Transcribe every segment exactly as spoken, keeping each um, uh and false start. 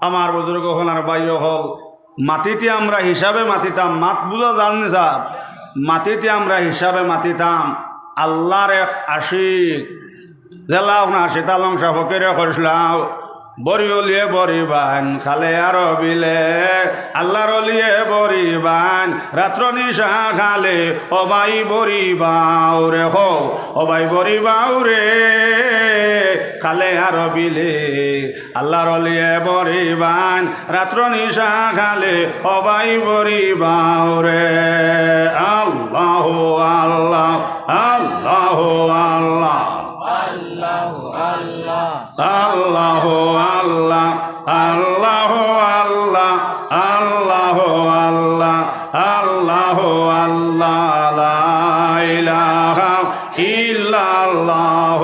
আমার বুজুর্গ অকল আর ভাই অকল, মাতিতে আমরা হিসাবে মাতিতাম, মাত বুঝা যার নি সাব? মাতিতে আমরা হিসাবে মাতিতাম। আল্লাহর এক আশিক, যেলা অখন আশিক আলম শাহ ফকিরে কইছলা, বড়ি অলিয়ে বড়ি বান, খালে আর বিলে, আল্লাহর অলিয়ে বড়ি বান, রাত্র নিশা খালে, ও ভাই বড়ি বাউরে, হো, ও ভাই বড়ি বাউরে, খালে আর বিলে, আল্লাহর অলিয়ে বড়ি বান, রাত্র নিশা খালে, ও ভাই বড়ি বাউরে। আল্লাহু আল্লাহ, আল্লাহু আল্লাহ। আল্লাহু আল্লাহ, আল্লাহু আল্লাহ, আল্লাহু আল্লাহ, আল্লাহু আল্লাহ, আল্লাহু আল্লাহ, লা ইলাহা ইল্লাল্লাহ,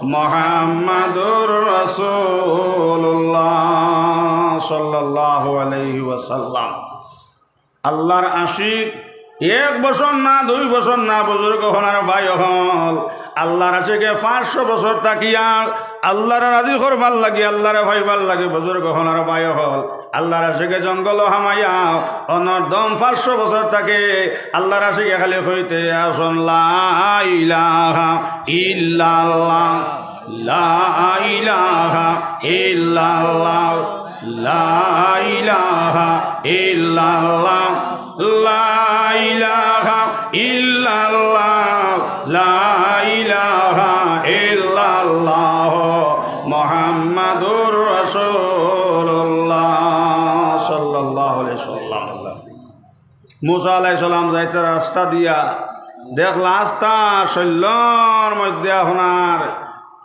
মুহাম্মাদুর রাসূলুল্লাহ সাল্লাল্লাহু আলাইহি ওয়াসাল্লাম। আল্লাহর আশিক এক বছর না, দুই বছর না, বুজুর্গ অকল আর ভাই অকল, আল্লাহর আশিকে পাঁচশো বছর থাকিয়া আল্লাহরে রাজি করবার লাগি, আল্লাহরে পাইবার লাগি, বুজুর্গ অকল আর ভাই অকল, আল্লাহর আশিকে জঙ্গলো হামাইয়া অনর দম পাঁচশো বছর থাকে। আল্লাহর আশিকে খালি কইতে আছইন, লা ইলাহা ইল্লাল্লাহ, লা ইলাহা ইল্লাল্লাহ, লা ইলাহা ইল্লাল্লাহ, লা ইলাহা ইল্লাল্লাহ, লা ইলাহা ইল্লাল্লাহ, মুহাম্মাদুর রাসূলুল্লাহ সাল্লাল্লাহু আলাইহি ওয়াসাল্লাম। মুসা আলাইহিস সালাম যাইতে রাস্তা দিয়া দেখলা আস্তা শৈলর মধ্যে আপনার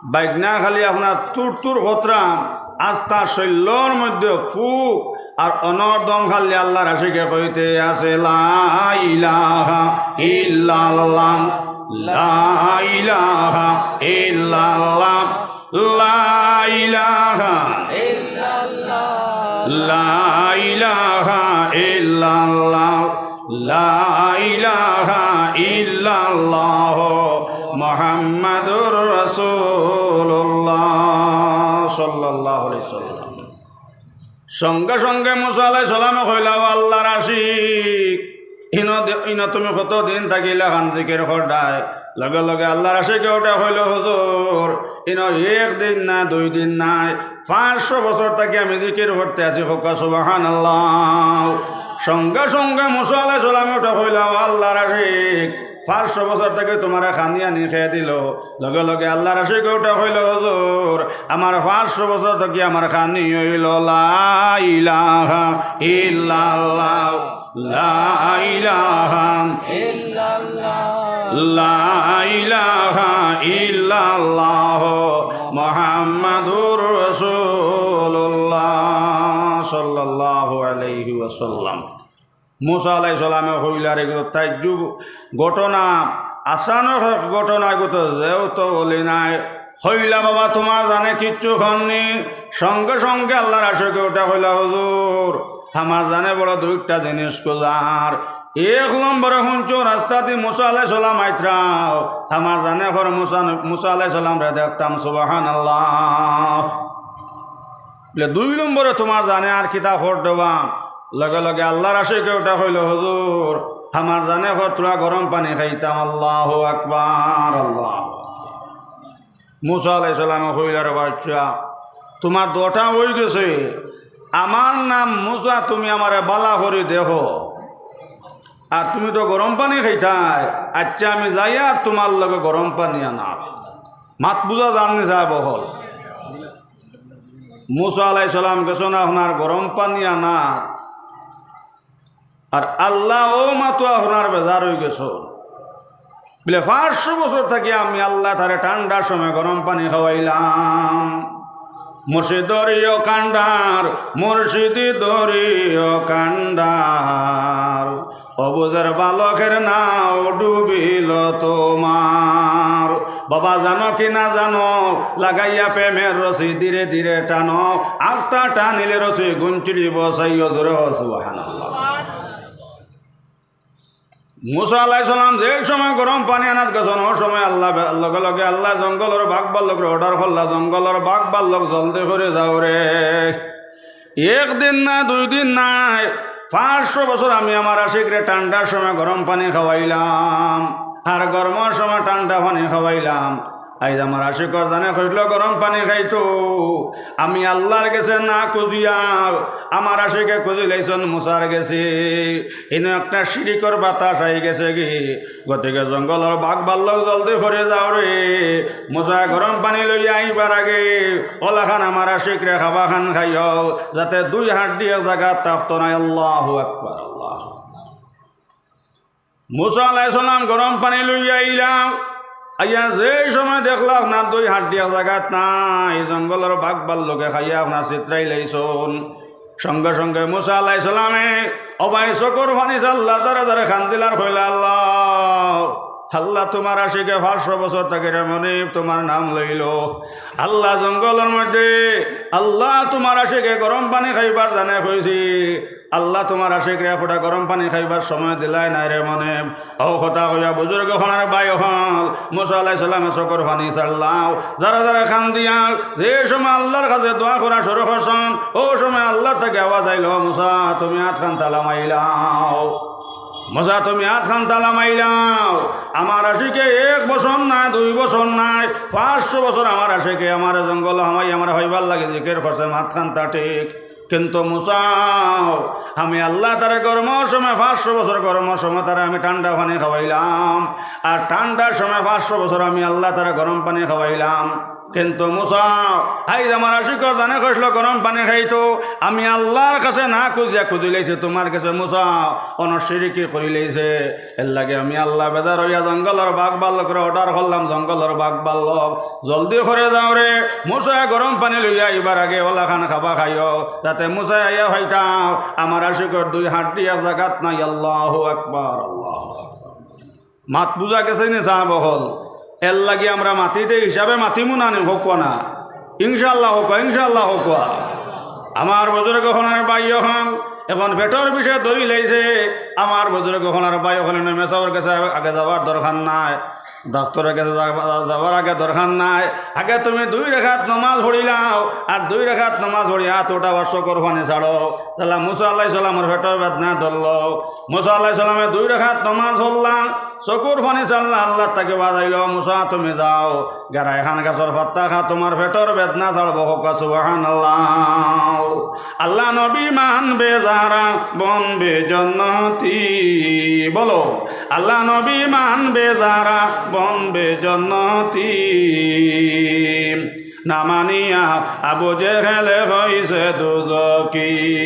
বাইগনা খালি আপনার তুর তুর খতরা, আস্তা শৈলর মধ্যে ফুক, আর অনর দম খালি আল্লাহর আশিকে কইতে আছে, লা ইলাহা ইল্লাল্লাহ, লা ইলাহা ইল্লাল্লাহ, লা ইলাহা ইল্লাল্লাহ, লা ইলাহা ইল্লাল্লাহ, লা ইলাহা ইল্লাল্লাহ, মুহাম্মাদুর রাসূলুল্লাহ সাল্লাল্লাহু আলাইহি ওয়াসাল্লাম। সঙ্গে সঙ্গে মুসা আলাইহিস সালামে কইলা, "ও আল্লাহর আশিক, ইনো দে-, ইনো তুমি কতদিন থাকি ইলাখান জিকির কররায়?" লগে লগে আল্লাহর আশিকে উঠে কইল, "হুজুর, ইনো এক দিন না, দুই দিন নায়, পাঁচশো বছর থাকি আমি জিকির করতে আছি।" কউক্কা সুবহানাল্লাহ। সঙ্গে সঙ্গে মুসা আলাইহিস সালামে উঠে কইলা, "ও আল্লাহর আশিক, পাঁচশো বছর থাকি তুমারে খানি আনি খেয়ে দিল।" লগে লগে আল্লাহর আশিকে উঠে কইল, "হুজুর, আমার পাঁচশো বছর থাকি আমার খানি অইল লা ইলাহা ইল্লাল্লাহ, লা ইলাহা ইল্লাল্লাহ, লা ইলাহা ইল্লাল্লাহ, মুহাম্মাদুর রাসূলুল্লাহ সাল্লাল্লাহু আলাইহি ওয়াসাল্লাম।" মুসা আলাইহিস সালামে কইলা, রে গো, তাজ্জুব ঘটনা, আচানক এক ঘটনা, এগু তো যেও তো অলি নায়। কইলা, "বাবা, তুমার জানে কিচ্ছু করনি?" সঙ্গে সঙ্গে আল্লাহর আশিকে উঠে কইলা, "হুজুর, আমার জানে বড় দুইটা জিনিস খুজার। এক নম্বরে হুনছো রাস্তাদি মুসা আলাইহিস সালাম আইতরাও, আমার জানে কর মুসা, মুসা আলাইহিস সালামরে দেখতাম।" সুবহানাল্লাহ। বলে, "দুই নম্বরে তুমার জানে আর কিতা কর দেবা?" লগে লগে আল্লাহর আশিকে উঠে কইল, "হুজুর, আমার জানে কর থুড়া গরম পানি খাইতাম।" আল্লাহু আকবার, আল্লাহ। মুসা আলাইহিস সালামে কইলা, "রে বাচ্চা, তুমার দুইটা অই গেছে, আমার নাম মুসা, তুমি আমারে বালা করি দেখো, আর তুমি তো গরম পানি খাইতায়, আচ্ছা আমি যাইয়ার তুমার লগে গরম পানি আনার।" মাত বুঝা যার নি সাব অকল? মুসা আলাইহিস সালাম গেছইন আপনার গরম পানি আনার, আর আল্লাহ অউ মাত্র আপনার বেজার অই গেছইন। বলে, "পাঁচশো বছর থাকি আমি আল্লাহ তারে ঠান্ডার সময় গরম পানি খাওয়াইলাম।" মুর্শিদর ইয় কান্ডার, মুর্শিদি দরিয় কান্ডার, অবুঝের বালকের নাও ডুবিল তোমার। বাবা, জানো কি না জানো, লাগাইয়া প্রেমের রশি ধীরে ধীরে টানো, আখতা টানিলে রশি গুঞ্চিড়িব, চাইও জোরে, সুবহানাল্লাহ। মুসা আলাইহিস সালাম যে সময় গরম পানি আনাত গেছইন, অউ সময় আল্লাহ, লগে লগে আল্লাহ জঙ্গলর বাঘ ভাল্লুকরে order করলা, "জঙ্গলর বাঘ ভাল্লুক জলদি করি যাও রে।" একদিন না, দুই দিন নায়, পাঁচশো বছর আমি আমার আশিকরে ঠান্ডার সময় গরম পানি খাওয়াইলাম, আর গরমর সময় ঠান্ডা পানি খাওয়াইলাম। আইজ আমার আশিকর জানে কইছিল গরম পানি খাইতো, আমি আল্লার গেছে না খুজিয়া আমার আশিকে খুজিলাইছইন মুছার গেছে। ইনো একটা শিরিকর বাতাস আইগেছে গি। গতিকে জঙ্গলর বাঘ ভাল্লুক জলদি করি যাও রে, মুছায় গরম পানি লইয়া আইবার আগে অলাখান আমার আশিকরে খাবাখান খাইও, যাতে দুই হাড্ডি এক জাগাত থাকতো নায়। আল্লাহু আকবার, আল্লাহু আকবার। মুছা আলাইহিস সালাম গরম পানি লইয়া আইলা, আইয়া যেই সময় দেখলা আপনার দুই হাড্ডি এক জাগাত নাই, জঙ্গলর বাঘ ভাল্লুকে খাইয়া আপনার ছিতরাইলাইছইন। সঙ্গে সঙ্গে মুছা আলাইহিস সালামে অবায় চকুর পানি ছাড়লা, জারে জারে কান্দিলা আর কইলা, "আল্লাহ, আল্লাহ, তুমার আশিকে পাঁচশো বছর থাকি রে মনিব তুমার নাম লইলো। আল্লাহ, জঙ্গলর মধ্যে, আল্লাহ, তুমার আশিকে গরম পানি খাইবার জানে কইছি, আল্লাহ, তুমার আশিকরে এক ফুটা গরম পানি খাইবার সময় দিলায় নায় রে মনিব।" অউ কথা কইয়া বুজুর্গ অকল আর ভাই অকল, মুছা আলাইহিস সালামে চকুর পানি ছাড়লা, জারে জারে কান্দিয়া যে সময় আল্লার কাছে দোয়া করা শুরু করছইন, অউ সময় আল্লা থাকি আওয়াজ আইলো, "মুছা, তুমি আতখান তালা মারিলাও। মুছা, তুমি আতখান তালা মারিলাও।" আমার আশিকে এক বছর নায়, দুই বছর নায়, পাঁচশো বছর আমার আশিকে আমারে জঙ্গলো হামাইয়া আমারে পাইবার লাগি জিকির করছে, আতখান তা ঠিক। কিন্তু মুছা, আমি আল্লায় তারে গরমর সময়, পাঁচশো বছর গরমর সময় তারে আমি ঠান্ডা পানি খাওয়াইলাম, আর ঠান্ডার সময় পাঁচশো বছর আমি আল্লায় তারে গরম পানি খাওয়াইলাম। কিন্তু মুছা, আইজ আমার আশিকর জানে কইছিল গরম পানি খাইতো, আমি আল্লার কাছে না খুজিয়া খুজিলাইছি তুমার গেছে মুছা, অনো শিরিকি করিলাইছে। এরলাগি আমি আল্লা বেজার অইয়া জঙ্গলর বাঘ ভাল্লুকরে order করলাম, "জঙ্গলর বাঘ ভাল্লুক, জলদি করি যাও রে, মুছায় গরম পানি লইয়া আইবার আগে অলাখান খাবা খাইও, যাতে মুছায় আইয়া পাইতাও আমার আশিকর দুই হাড্ডি এক জাগাত নাই।" আল্লাহু আকবার, আল্লাহু আকবার। মাত বুজা গেছে নি সাব অকল? এরলাগি আমরা মাতিতে হিসাবে মাতিমু না নি, কউক্কা না? ইনশাআল্লাহ কউক্কা, ইনশাআল্লাহ কউক্কা। আমার বুজুর্গ অকল আর ভাই অকল, অখন পেটর বিষে ধরিলাইছে। আমার বুজুর্গ অকল আর ভাই অকল, ইনো মেসাবর গেছে আগে যাওয়ার দরকার নাই, ডাক্তরর গেছে যা-, যাওয়ার আগে দরকার নাই। আগে তুমি দুই রাকাত নমাজ পড়িলাও, আর দুই রাকাত নমাজ পড়িয়া আত উঠাও আর চকুর পানি ছাড়ো। তাইলে মুছা আলাইহিস সালামর পেটর বেদনা ধরলো। মুছা আলাইহিস সালামে দুই রাকাত নমাজ পড়লা, চকুর পানি ছাড়লা, আল্লার থাকি আওয়াজ আইলো, "মুছা, তুমি যাও, গিয়া রায়হান গাছর পাত্তা খাও, তুমার পেটর বেদনা ছাড়বো।" কউক্কা সুবহানাল্লাহ। আল্লা নবী মানবে যারা বনবে জন্নতি। বলো, আল্লা নবী মানবে যারা বনবে জন্নতি। না মানিয়া আবু জেহেল হইছে দুজকি।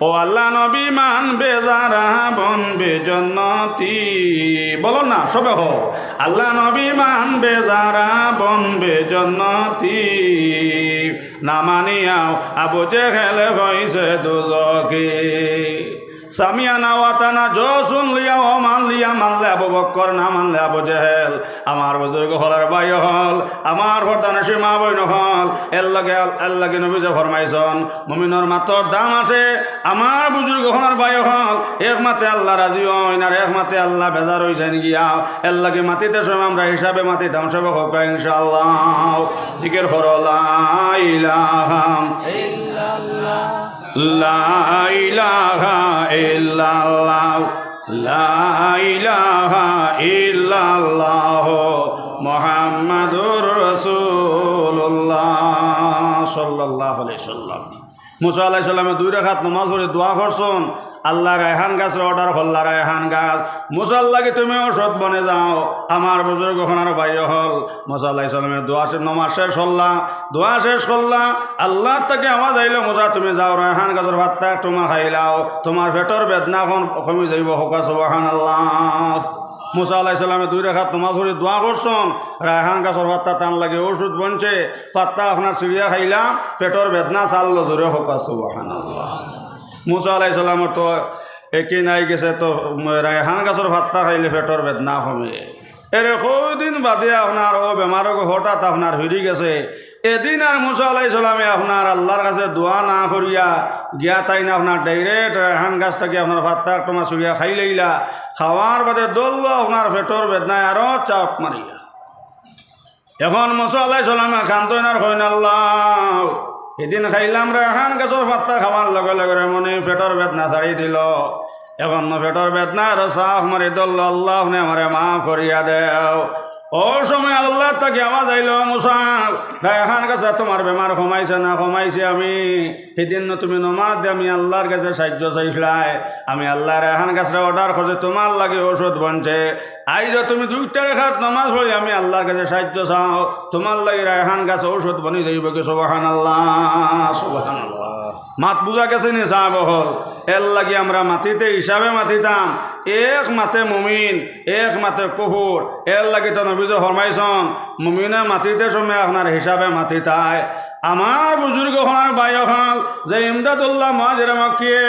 ও আল্লা নবী মানবে যারা বনবে জন্নতি। বলো না, সবে কও। আল্লা নবী মানবে যারা বনবে জন্নতি। না মানিয়াও আবু জেহেল হইছে দুজকি। সামিয়ানা ওয়াতানা, জো শুনলিয়া, ও মানলিয়া, মানলে আবু বক্কর, না মানলে আবু জেহেল। আমার বুজুর্গ অকল আর ভাই অকল, আমার পর্দানশীন মা বইন অকল, এরলাগি, এরলাগি নবীজিয়ে ফরমাইছইন, মুমিনর মাতর দাম আছে। আমার বুজুর্গ অকল আর ভাই অকল, এক মাতে আল্লা রাজি অইন, আর এক মাতে আল্লা বেজার অইযাইন গিয়া। এরলাগি মাতিতে সময় আমরা হিসাবে মাতিতাম, সবে কউক্কা ইনশাআল্লাহ। জিকির করো, লা ইলাহা ইল্লাল্লাহ। লা ইলাহা ইল্লাল্লাহ, লা ইলাহা ইল্লাল্লাহ, মুহাম্মাদুর রাসূলুল্লাহ সাল্লাল্লাহু আলাইহি ওয়াসাল্লাম। মুছা আলাইহিস সালামে দুই রাকাত নমাজ পড়ি দোয়া করছইন, আল্লায় রায়হান গাছরে order করলা, "রায়হান গাছ, মুছার লাগি তুমি ঔষধ বনি যাও।" আমার বুজুর্গ অকল আর ভাই অকল, মুছা আলাইহিস সালামে দোয়া শে-, নমাজ শেষ করলা, দোয়া শেষ করলা, আল্লার থাকি আওয়াজ আইলো, "মুছা, তুমি যাও, রায়হান গাছর পাত্তা এক টুমা খাইলাও, তুমার পেটর বেদনা অখন কমি যাইবো।" কউক্কা সুবহানাল্লাহ। মুছা আলাইহিস সালামে দুই রাকাত নমাজ পড়ি দোয়া করছইন, রায়হান গাছর পাত্তা তান লাগি ঔষধ বনছে, পাত্তা আপনার ছিড়িয়া খাইলা, পেটর বেদনা ছাড়লো, জোরে কউক্কা সুবহানাল্লাহ। মুছা আলাইহিস সালামর তো একিন আইগেছে তো রায়হান গাছর পাত্তা খাইলে পেটর বেদনা কমে। এরে কয়দিন বাদে আপনার অউ বেমার অগু হঠাৎ আপনার ফিরি গেছে। এদিন আর মুছা আলাইহিস সালামে আপনার আল্লার কাছে দোয়া না করিয়া গিয়া তাইন আপনার direct রায়হান গাছ থাকি আপনার পাত্তা এক টুমা ছিড়িয়া খাইলাইলা। খাওয়ার বাদে ধরলো আপনার পেটর বেদনায় আরো চাপ মারিয়া। অখন মুছা আলাইহিস সালামে কান্দইন আর কইন, "আল্লাহ, হিদিন খাইলাম রায়হান গাছর পাত্তা, খাওয়ার লগে লগে রে মনে পেটর বেদনা ছাড়ি দিল। এখন পেটর বেদনা আরো চাপ মারি ধরলো, আল্লাহ, আপনে আমারে মাফ করিয়া দেও। অউ সময় আল্লাহ থাকি আওয়াজ আইলো, মুসা, রায়হান গাছে তুমার বেমার কমাইছে না? কমাইছি আমি। হিদিন নু তুমি নমাজ দি আমি আল্লাহর গেছে সাহায্য চাইছলায়, আমি আল্লায় রায়হান গাছরে order করছি, তুমার লাগি ঔষধ বনছে। আইজ তুমি দুইটা রেকাত নমাজ পড়ি আমি আল্লাহর গেছে সাহায্য চাও, তুমার লাগি রায়হান গাছ ঔষধ বনি যাইবোগি। সুবহানাল্লাহ, সুবহানাল্লাহ। মাত বুঝা গেছে নি সাব অকল? এর লাগি আমরা মাতিতে হিসাবে মাতিতাম, এক মাতে মুমিন, এক মাতে কুফুর। এর লাগি তো নবীজি ফরমাইছন, মুমিনে মাতিতে সময় আপনার হিসাবে মাতিতায়। আমার বুজুর্গ অকল, ভাই অকল, যে ইমদাদুল্লাহ মুহাজিরে মক্কিয়ে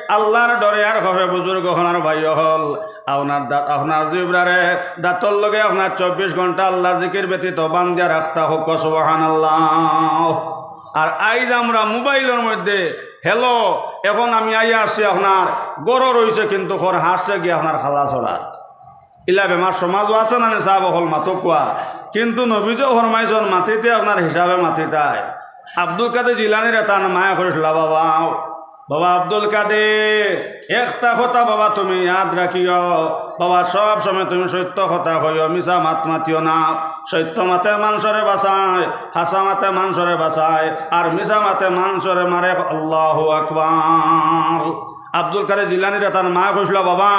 আল্লাহর ডরে আর খফে বুজুর্গ অকল, ভাই অকল, আপনার দা-, আপনার জিব্রারে দাঁতর লগে আপনার চব্বিশ ঘন্টা আল্লাহর জিকির ব্যতীত বান্ধিয়া রাখতা, কউক্কা সুবহানাল্লাহ। আর আইজ আমরা মোবাইলর মধ্যে, "হ্যালো, এখন আমি আইয়া আছি আপনার ঘরো রইছে, কিন্তু খর হাসছে গিয়া আপনার খালা ছড়াত।" ইলা বেমার সমাজও আছে না নি সাব অকল, মাতউক্কা? কিন্তু নবীজিয়ে ফরমাইছন, মাতিতে আপনার হিসাবে মাতিতায়। আব্দুল কাদের জিলানীরে তান মায়ে কইছলা, বাবা, বাবা আব্দুল কাদের, একটা কথা বাবা তুমি ইয়াদ রাখিও, বাবা সব সময় তুমি সত্য কথা কইও, মিছা মাত মাতিও না। সত্য মাতে মানষরে বাঁচায়, হাছা মাতে মানষরে বাঁচায়, আর মিছা মাতে মানষরে মারে। আল্লাহু আকবার। আব্দুল কাদের জিলানীরে তান মায়ে কইছলা, বাবা,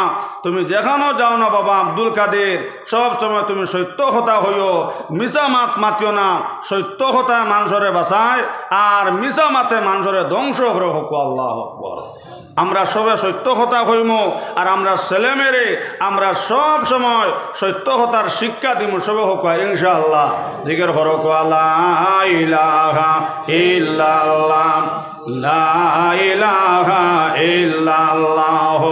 তুমি যেখানো যাও না বাবা আব্দুল কাদের, সব সময় তুমি সত্য কথা কইও, মিছা মাত মাতিও না। সত্য কথায় মানষরে বাঁচায়, আর মিছা মাতে মানষরে ধ্বংস করে, কউক্কা আল্লাহু আকবার। আমরা সবে সত্য কথা কইমু, আর আমরা ছেলে মেয়েরে আমরা সব সময় সত্য কথার শিক্ষা দিমু, সবে কউক্কা ইনশাআল্লাহ। জিকির করো, কউক্কা লা ইলাহা ইল্লাল্লাহ। লা ইলাহা ইল্লাল্লাহ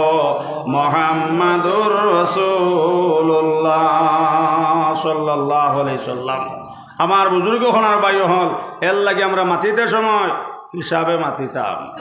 মুহাম্মাদুর রাসূলুল্লাহ সাল্লাল্লাহু আলাইহি সাল্লাম। আমার বুজুর্গ অকল, ভাই অকল, এর লাগি আমরা মাতিতে সময় হিসাবে মাতিতাম,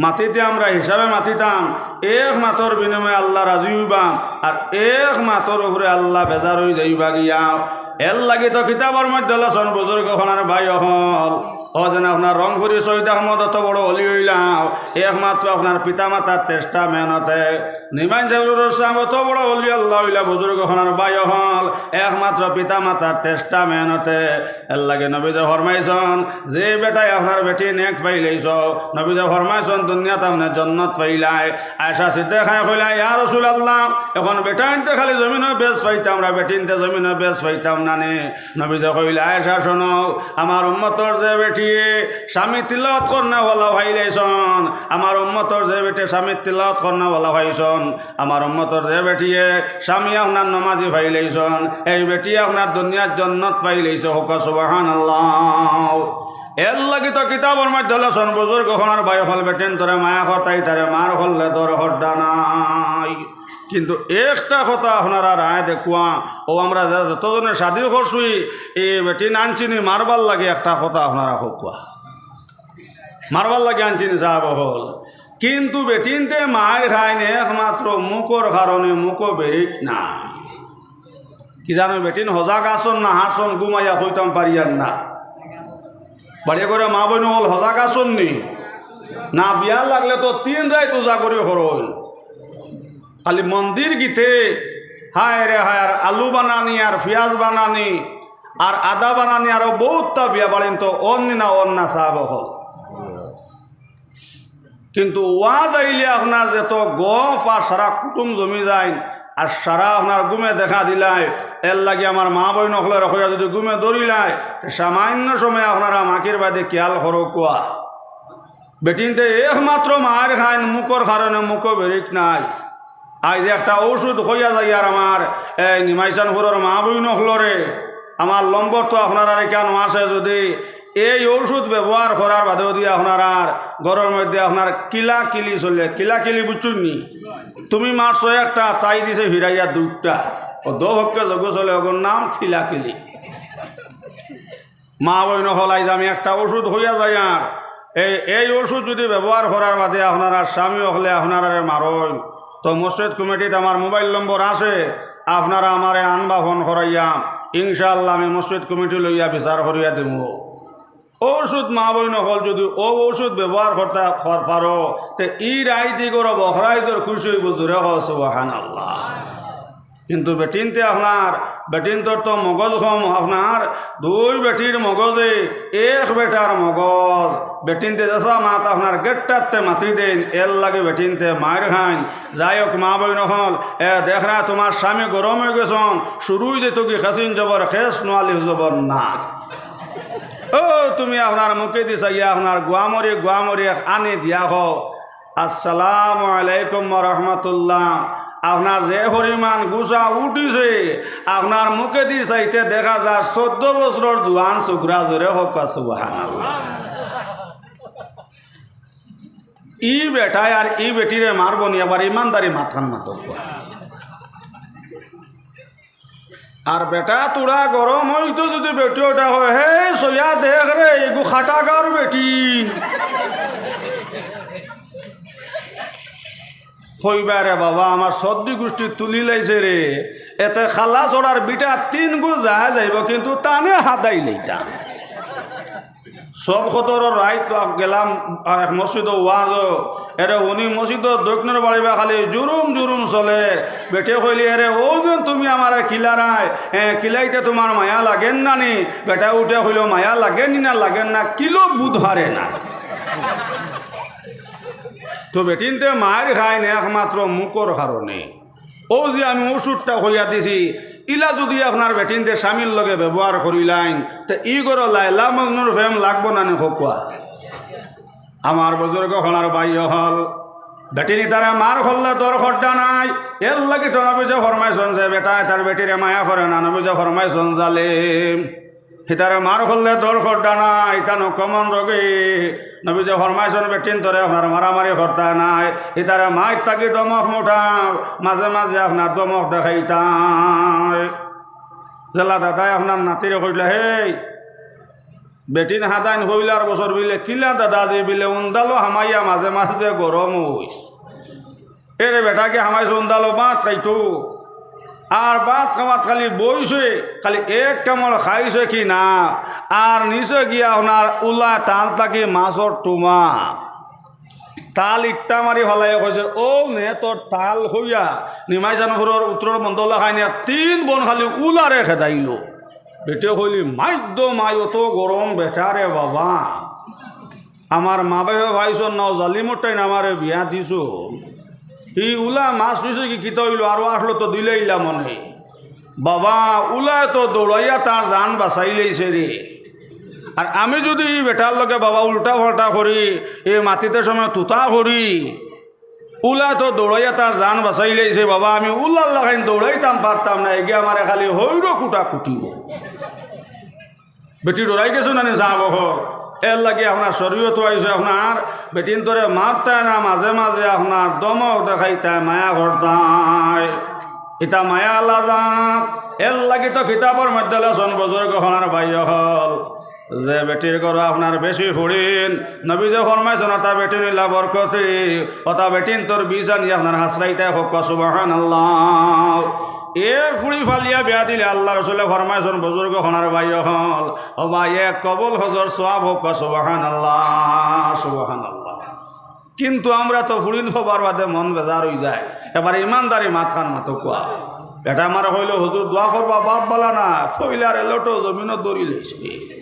মাতিতে আমরা হিসাবে মাতিতাম। এক মাতর বিনিময়ে আল্লাহ রাজি অইবা, আর এক মাতর উপরে আল্লাহ বেজার অই যাইবা গিয়া। এর লাগি তো কিতাবর মধ্যে লেখছন বুজুর্গ অকল, ভাই অকল, অউ যেন আপনার রংপুরি সৈয়দ আহমদ অত বড় অলি অইলা, একমাত্র আপনার পিতা মাতার testament-এ, নিমাইন জারুর সাব অত বড় অলি আল্লাহ অইলা, বুজুর্গ অকল, ভাই অকল, একমাত্র পিতা মাতার testament-এ। এর লাগি নবীজিয়ে ফরমাইছন, যে বেটায় আপনার বেটি নেক পাইলাইছো, নবীজিয়ে ফরমাইছন, দুনিয়াত আপনে জন্নত পাইলায়। আয়েশা সিদ্দিকায় কইলা, ইয়া রাসূলুল্লাহ, এখন বেটাইন্তে খালি জমিনো বেশ পাইতাম, আমরা বেটিন্তে জমিনো বেশ পাইতাম না নি? নবীজিয়ে কইলা, আয়েশা, শোনো, আমার উম্মতর যে বেটিয়ে স্বামী তিলাওয়াত করনেওয়ালা পাইলাইছন, আমার উম্মতর যে বেটিয়ে স্বামী তিলাওয়াত করনেওয়ালা পাইছন, আমার উম্মতর যে বেটিয়ে স্বামী আপনার নমাজি পাইলাইছন, এই বেটিয়ে আপনার দুনিয়ার জন্নত পাইলাইছে, কউক্কা সুবহানাল্লাহ। এর লাগি তো কিতাবর মধ্যে লেখছন, বুজুর্গ অকল, ভাই অকল, বেটিন্তরে মায়া করতায়, তারে মার করলে ডর করতা নায়। কিন্তু একটা কথা আপনারা রায় দেখউক্কা, অউ আমরা যে যতজনে শাদি করছি, ই বেটিন আনছি নি মারবার লাগি, একটা কথা আপনারা কউক্কা। মারবার লাগি আনছি নি সাব অকল। কিন্তু বেটিন্তে মাইর খাইন একমাত্র মুখর কারণে, মুখো বেরিক না। কি জানো, বেটিন হজাগ আছন না হারছন, ঘুমাইয়া কইতাম পারিয়ার না। বাড়ি করে মা বইন অকল হজাগ আছন নি? না, বিয়া লাগলে তো তিন রাইত উজাগরি করইন। খালি মন্দির গিতে, হায় রে হায়, আর আলু বানানি, আর পিয়াজ বানানি, আর আদা বানানি, আরো বউততা বিয়া বাড়িন তো অর নি না, অর না সাব অকল। কিন্তু ওয়াজ আইলে আপনার যত গফ আর সারা কুটুম জমি যাইন, আর সারা আপনার ঘুমে দেখা দিলায়। এর লাগি আমার মা বইন অকলরে কইয়া যদি ঘুমে ধরিলায়, তে সামান্য সময় আপনারা মাকির বাদে খিয়াল করউক্কা। বেটিন্তে একমাত্র মাইর খাইন মুখর কারণে, মুখো বেরিক নাই। আইজ একটা ঔষধ কইয়া যাইয়ার আমার এই নিমাইশানপুরর মা বইন অকলরে, আমার নম্বর তো আপনারার ইখানো আছে, যদি এই ঔষধ ব্যবহার করার বাদে যদি আপনারার ঘরর মধ্যে আপনার কিলাকিলি চলে, কিলাকিলি বুঝছইন নি? তুমি মারছো একটা, তাই দিছে ফিরাইয়া দুইটা। অউ দুই পক্ষে যুদ্ধ চলে, অগুর নাম কিলাকিলি। মা বইন অকল, আইজ আমি একটা ঔষধ কইয়া যাইয়ার, এই, এই ঔষধ যদি ব্যবহার করার বাদে আপনারার স্বামী অকলে আপনারারে মারইন, তো মসজিদ কমিটিত আমার মোবাইল নম্বর আছে, আপনারা আমারে আনবা ফোন করাইয়া, ইনশাআল্লাহ আমি মসজিদ কমিটি লইয়া বিচার করিয়া দিমু। ঔষধ মা বইন অকল যদি অউ ঔষধ ব্যবহার করতা পারো, তে ই রাইত ইগর বখরা ইদর খুশি অইবো, জোরে কও সুবহানাল্লাহ। কিন্তু বেটিন্তে আপনার, বেটিন্তর তো মগজ কম, আপনার দুই বেটির মগজে এক বেটার মগজ। বেটিন্তে যেসা মাত আপনার গেট্টাতে মাতি দেইন, এর লাগি বেটিন্তে মাইর খাইন। যাই হোক, মা বইন অকল, এ দেখরা তুমার স্বামী গরম অইগেছন, শুরু অইযিতো কি খেসিন জবর খেস, নুয়ালি জবর না। ও তুমি আপনার মুখেদি চাইয়া আপনার গুয়ামরি গুয়ামরি এক আনি দিয়া কও, "আসসালামু আলাইকুম ওয়া রাহমাতুল্লাহ।" আপনার যে পরিমাণ গুসা উঠিছে, আপনার মুখেদি চাইতে দেখা যার চৌদ্দ বছরর জুয়ান ছোকরা, জোরে কউক্কা সুবহানাল্লাহ। ই বেটায় আর ই বেটিরে মারবো নি, আবার ইমানদারি মাতখান মাতউক্কা। আর বেটা তুরা গরম অইতো যদি বেটি ওটা কয়, "হে সইয়া দেখ রে, ইগু খাটাগার বেটি।" কইবা, "রে বাবা, আমার সর্দি গুষ্টি তুলি লাইছে রে, এতে খালা ছড়ার বিটা তিন গু যায় যাইবো, কিন্তু তানে হাদাই লইতা।" সব কদরর রাইত গেলাম এক মসজিদো ওয়াজো, এরে হুনি মসজিদর দক্ষিণর বাড়িবা খালি জুরুম জুরুম চলে। বেটিয়ে কইলি, "এরে অউ যে তুমি আমারে কিলারায়, এ, কিলাইতে তুমার মায়া লাগের না নি?" বেটায় উঠিয়া কইলো, "মায়া লাগের নি না লাগের না, কিলো বুধ হারে না।" তো বেটিন্তে মাইর খাইন একমাত্র মুখর কারণে। অউ যে আমি ঔষধটা কইয়া দিছি, ইলা যদি আপনার বেটিন্তে স্বামীর লগে ব্যবহার করিলাইন, তে ই ঘরো লায়লা মজনুর প্রেম লাগবো না নি কউক্কা? আমার বুজুর্গ অকল আর ভাই অকল, বেটিন ইতারে মার করলে দর করতা নায়, এর লাগি তো নবীজি ফরমাইছন যে বেটায় তার বেটিরে মায়া করে না, নবীজি ফরমাইছন জালিম। ইতারে মার করলে দর করতা নায়, ইতা নু কমন রোগী। নবীজি ফরমাইছন, "বেটিন্তরে আপনার মারামারি করতা নায়, ইতারে মাইর থাকি দমক মুটাও, মাঝে মাঝে আপনার দমক দেখাইতায়।" যেলা দাদায় আপনার নাতিরে কইলা, "হেই, বেটিন হাদাইন কইলার বছর বিলে, কিলা দাদাজি বিলে উন্দালো হামাইয়া মাঝে মাঝে গরম অইস।" এরে বেটা কি হামাইছে উন্দালো ভাত খাইতো? আর ভাত খাওয়াত খালি বইছে, খালি এক কামড় খাইছে কি না, আর নিচে গিয়া আপনার উলা তাল থাকি মাছর টুমা। তাল ইট্টা মারি ফালাইয়া কইছে, "অউ নে তোর তাল," কইয়া নিমাইচানপুরর উত্তরর বন্দর লাখাইনিয়া তিন বন খালি উলারে খেদাইলো। বেটিয়ে কইলি, "মাইদ্দ মাই, অত গরম বেটা রে বাবা।" আমার মা বাপে পাইছন না, অউ জালিমর টাইন আমারে বিয়া দিছো। ই উলা মাছ নিছে কি কিতা অইলো, আরো আসলো তো দিলাইলা মনে। বাবা, উলায় তো দৌড়াইয়া তার জান বাঁচাইলাইছে রে। আর আমি যদি ই বেটার লগে বাবা উল্টা পাল্টা করি, এ মাতিতে সময় তুতা করি, উলায় তো দৌড়াইয়া তার জান বাঁচাইলাইছে বাবা, আমি উলার লাখাইন দৌড়াইতাম পারতাম না, এগিয়ে আমারে খালি হইরো কুটা কুটিব। বেটি ডরাই গেছো না নি সাব অকল? এর লাগি আপনার শরীয়ত আইছে, আপনার বেটিন্তরে মারতায় না, মাঝে মাঝে আপনার দমক দেখাইতায়, মায়া করতায়। ইতা মায়া আলা জাত। এর লাগি তো কিতাবর মধ্যে লেখছন বুজুর্গ অকল আর ভাই অকল, যে বেটির ঘরো আপনার বেশি ফুড়িন, নবীজি ফরমাইছন, "অতা বেটিন ইলা বরকতি, অতা বেটিন্তর বীজ আনি আপনার হাসরাইতায় কউক্কা সুবহানাল্লাহ।" এক ফুড়ি ফালিয়া বিয়া দিলে আল্লার রসুলে ফরমাইছন, বুজুর্গ অকল আর ভাই অকল, ও ভাই, এক কবুল হজর সওয়াব কউক্কা সুবহানাল্লাহ, সুবহানাল্লাহ। কিন্তু আমরা তো ফুড়িন পাবার বাদে মন বেজার অইযায়। এবার ইমানদারি মাতখান মাতউক্কা। বেটা আমারে কইলো, "হুজুর, দোয়া করবা, বাপ বালা না।" কইলা রে, লোটো জমিনো দৌড়ি লইছে।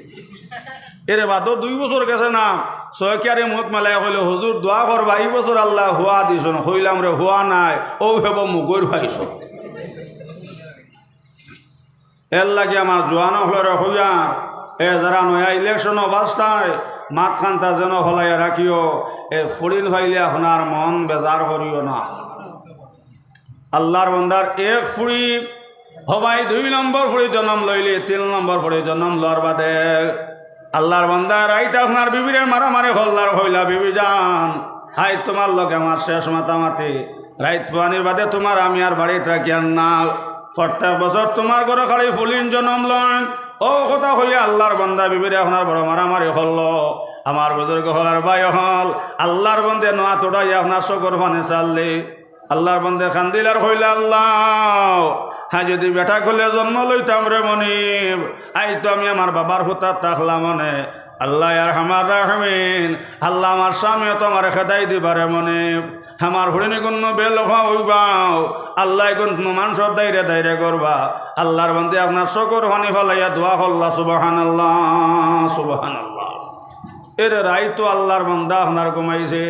এরে বাদর দুই বছর গেছে না, ছয়কিয়ারি মুখ মেলাইয়া কইলো, "হুজুর, দোয়া করবা, ই বছর আল্লায় হুয়া দিছন।" কইলাম রে, "হুয়া নায়, অউ হেবো মুগুর পাইছো।" এর লাগি আমার জোয়ান অকলরে কইয়ার, এ যারা নয়া ইলেকশনো বাঁচতায়, মাতখানতা যেন হলাইয়া রাখিও, এ ফুড়িন পাইলে আপনার মন বেজার করিও না। আল্লার বন্দার এক ফুড়ি, হবাই দুই নম্বর ফুড়ি জনম লইলে, তিন নম্বর ফুড়ি জনম লওয়ার বাদে আল্লার বন্দায় রাইত আপনার বিবিরে মারামারি করলা আর কইলা, "বিবি জান, আইজ তুমার লগে আমার শেষ মাতামাতি, রাইত ফুয়ানির বাদে তুমার আমি আর বাড়িত রাখিয়ার না। প্রত্যেক বছর তুমার ঘরো খালি ফুড়িন জনম লইন।" অউ কথা কইয়া আল্লার বন্দা বিবিরে আপনার বড় মারামারি করলো। আমার বুজুর্গ অকল আর ভাই অকল, আল্লার বন্দে নয়া তুড়াইয়া আপনার চকুর পানি ছাড়লি। আল্লার বন্দে কান্দিলা আর কইলা, "আল্লা, আইজ যুদি বেটা কইলে জন্ম লইতাম রে মনিব, আইজ তো আমি আমার বাবার হুতাত থাকলাম অনে, আল্লাহ আরহামার রাহমিন, আল্লাহ আমার স্বামী তো আমার খেদাই দিবারে মনে, আমার হুড়িনি কুন্নু বেলখা অইবাও, আল্লাহ কুন্নু মানষর দাইরে দাইরে করবা। আল্লাহর বান্দে আপনার চকুর পানি ফালাইয়া দোয়া করলা, সুবহানাল্লাহ, সুবহানাল্লাহ। এরে রাইতো আল্লাহর বান্দা আপনার ঘুমাইছে,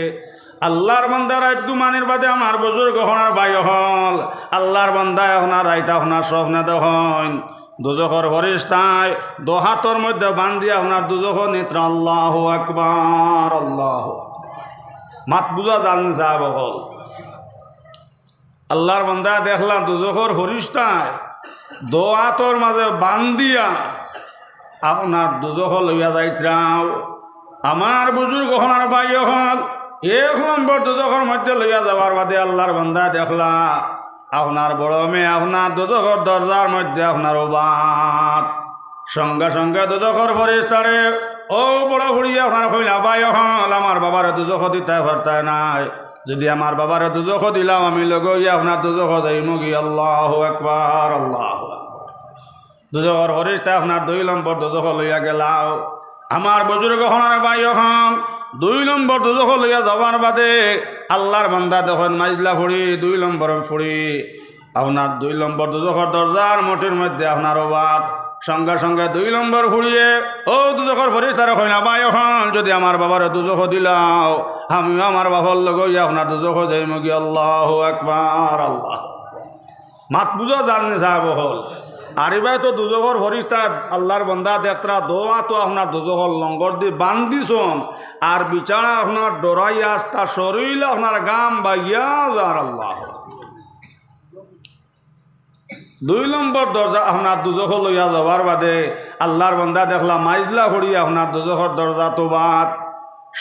আল্লাহর বান্দা রাইত ঘুমানির বাদে আমার বুজুর্গ অকল আর ভাই অকল, আল্লাহর বান্দা আপনার রাইত আপনার স্বপ্নে দেখইন, দুজখর ফিরিস্তায় দো আতর মধ্যে বান্ধিয়া আপনার দুজখো নিতরা। আল্লাহু আকবার, আল্লাহু আকবার। মাত বুঝা যার নি সাব অকল? আল্লাহর বান্দা দেখলা দুজখর ফিরিস্তায় দো আতর মাঝে বান্ধিয়া আপনার দুজখো লইয়া যাইতরাও। আমার বুজুর্গ অকল আর ভাই অকল, এক নম্বর দুজখর মধ্যে লইয়া যাওয়ার বাদে আল্লাহর বান্দা দেখলা আপনার বড় মেয়ে আপনার দুজখর দরজার মধ্যে আপনার উবাত। সঙ্গে সঙ্গে দুজখর ফিরিস্তারে ও বড় ফুড়ি আপনার কইলা, ভাই অকল, আমার বাবারে দুজখো দিতায় পারতায় নায়, যদি আমার বাবারে দুজখো দিলাও আমি লগে অইয়া আপনার দুজখো যাইমুগি। আল্লাহু আকবার, আল্লাহু আকবার। দুজখর ফিরিস্তায় আপনার দুই নম্বর দুজখো লইয়া গেলাও। আমার বুজুর্গ অকল আর ভাই অকল, দুই নম্বর দুজখো লইয়া যাওয়ার বাদে আল্লাহর বান্দা দেখইন মাইজলা ফুড়ি, দুই নম্বর ফুড়ি, আপনার দুই নম্বর দুজখর দরজার মুঠির মধ্যে আপনার উবাত। সঙ্গে সঙ্গে দুই নম্বর ফুড়িয়ে ও দুজখর ফিরিস্তারে কইলা, ভাই অকল, যদি আমার বাবারে দুজখো দিলাও, আমিও আমার বাবার লগে অইয়া আপনার দুজখো যাইমুগি। আল্লাহু আকবার, আল্লাহ। মাত বুঝা যার নি সাব অকল? আর ইবায় তো দুজখর ফিরিস্তা আল্লাহর বান্দা দেখতরা দো আতো আপনার দুজখর লঙ্গর দি বান্ধিছইন, আর বিচারা আপনার ডরাইয়া আস্তা শরীল আপনার ঘাম বাইয়া যার। আল্লাহ। দুই নম্বর দরজা আপনার দুজখো লইয়া যাওয়ার বাদে আল্লাহর বান্দা দেখলা মাইজলা ফুড়ি আপনার দুজখর দরজাত উবাত।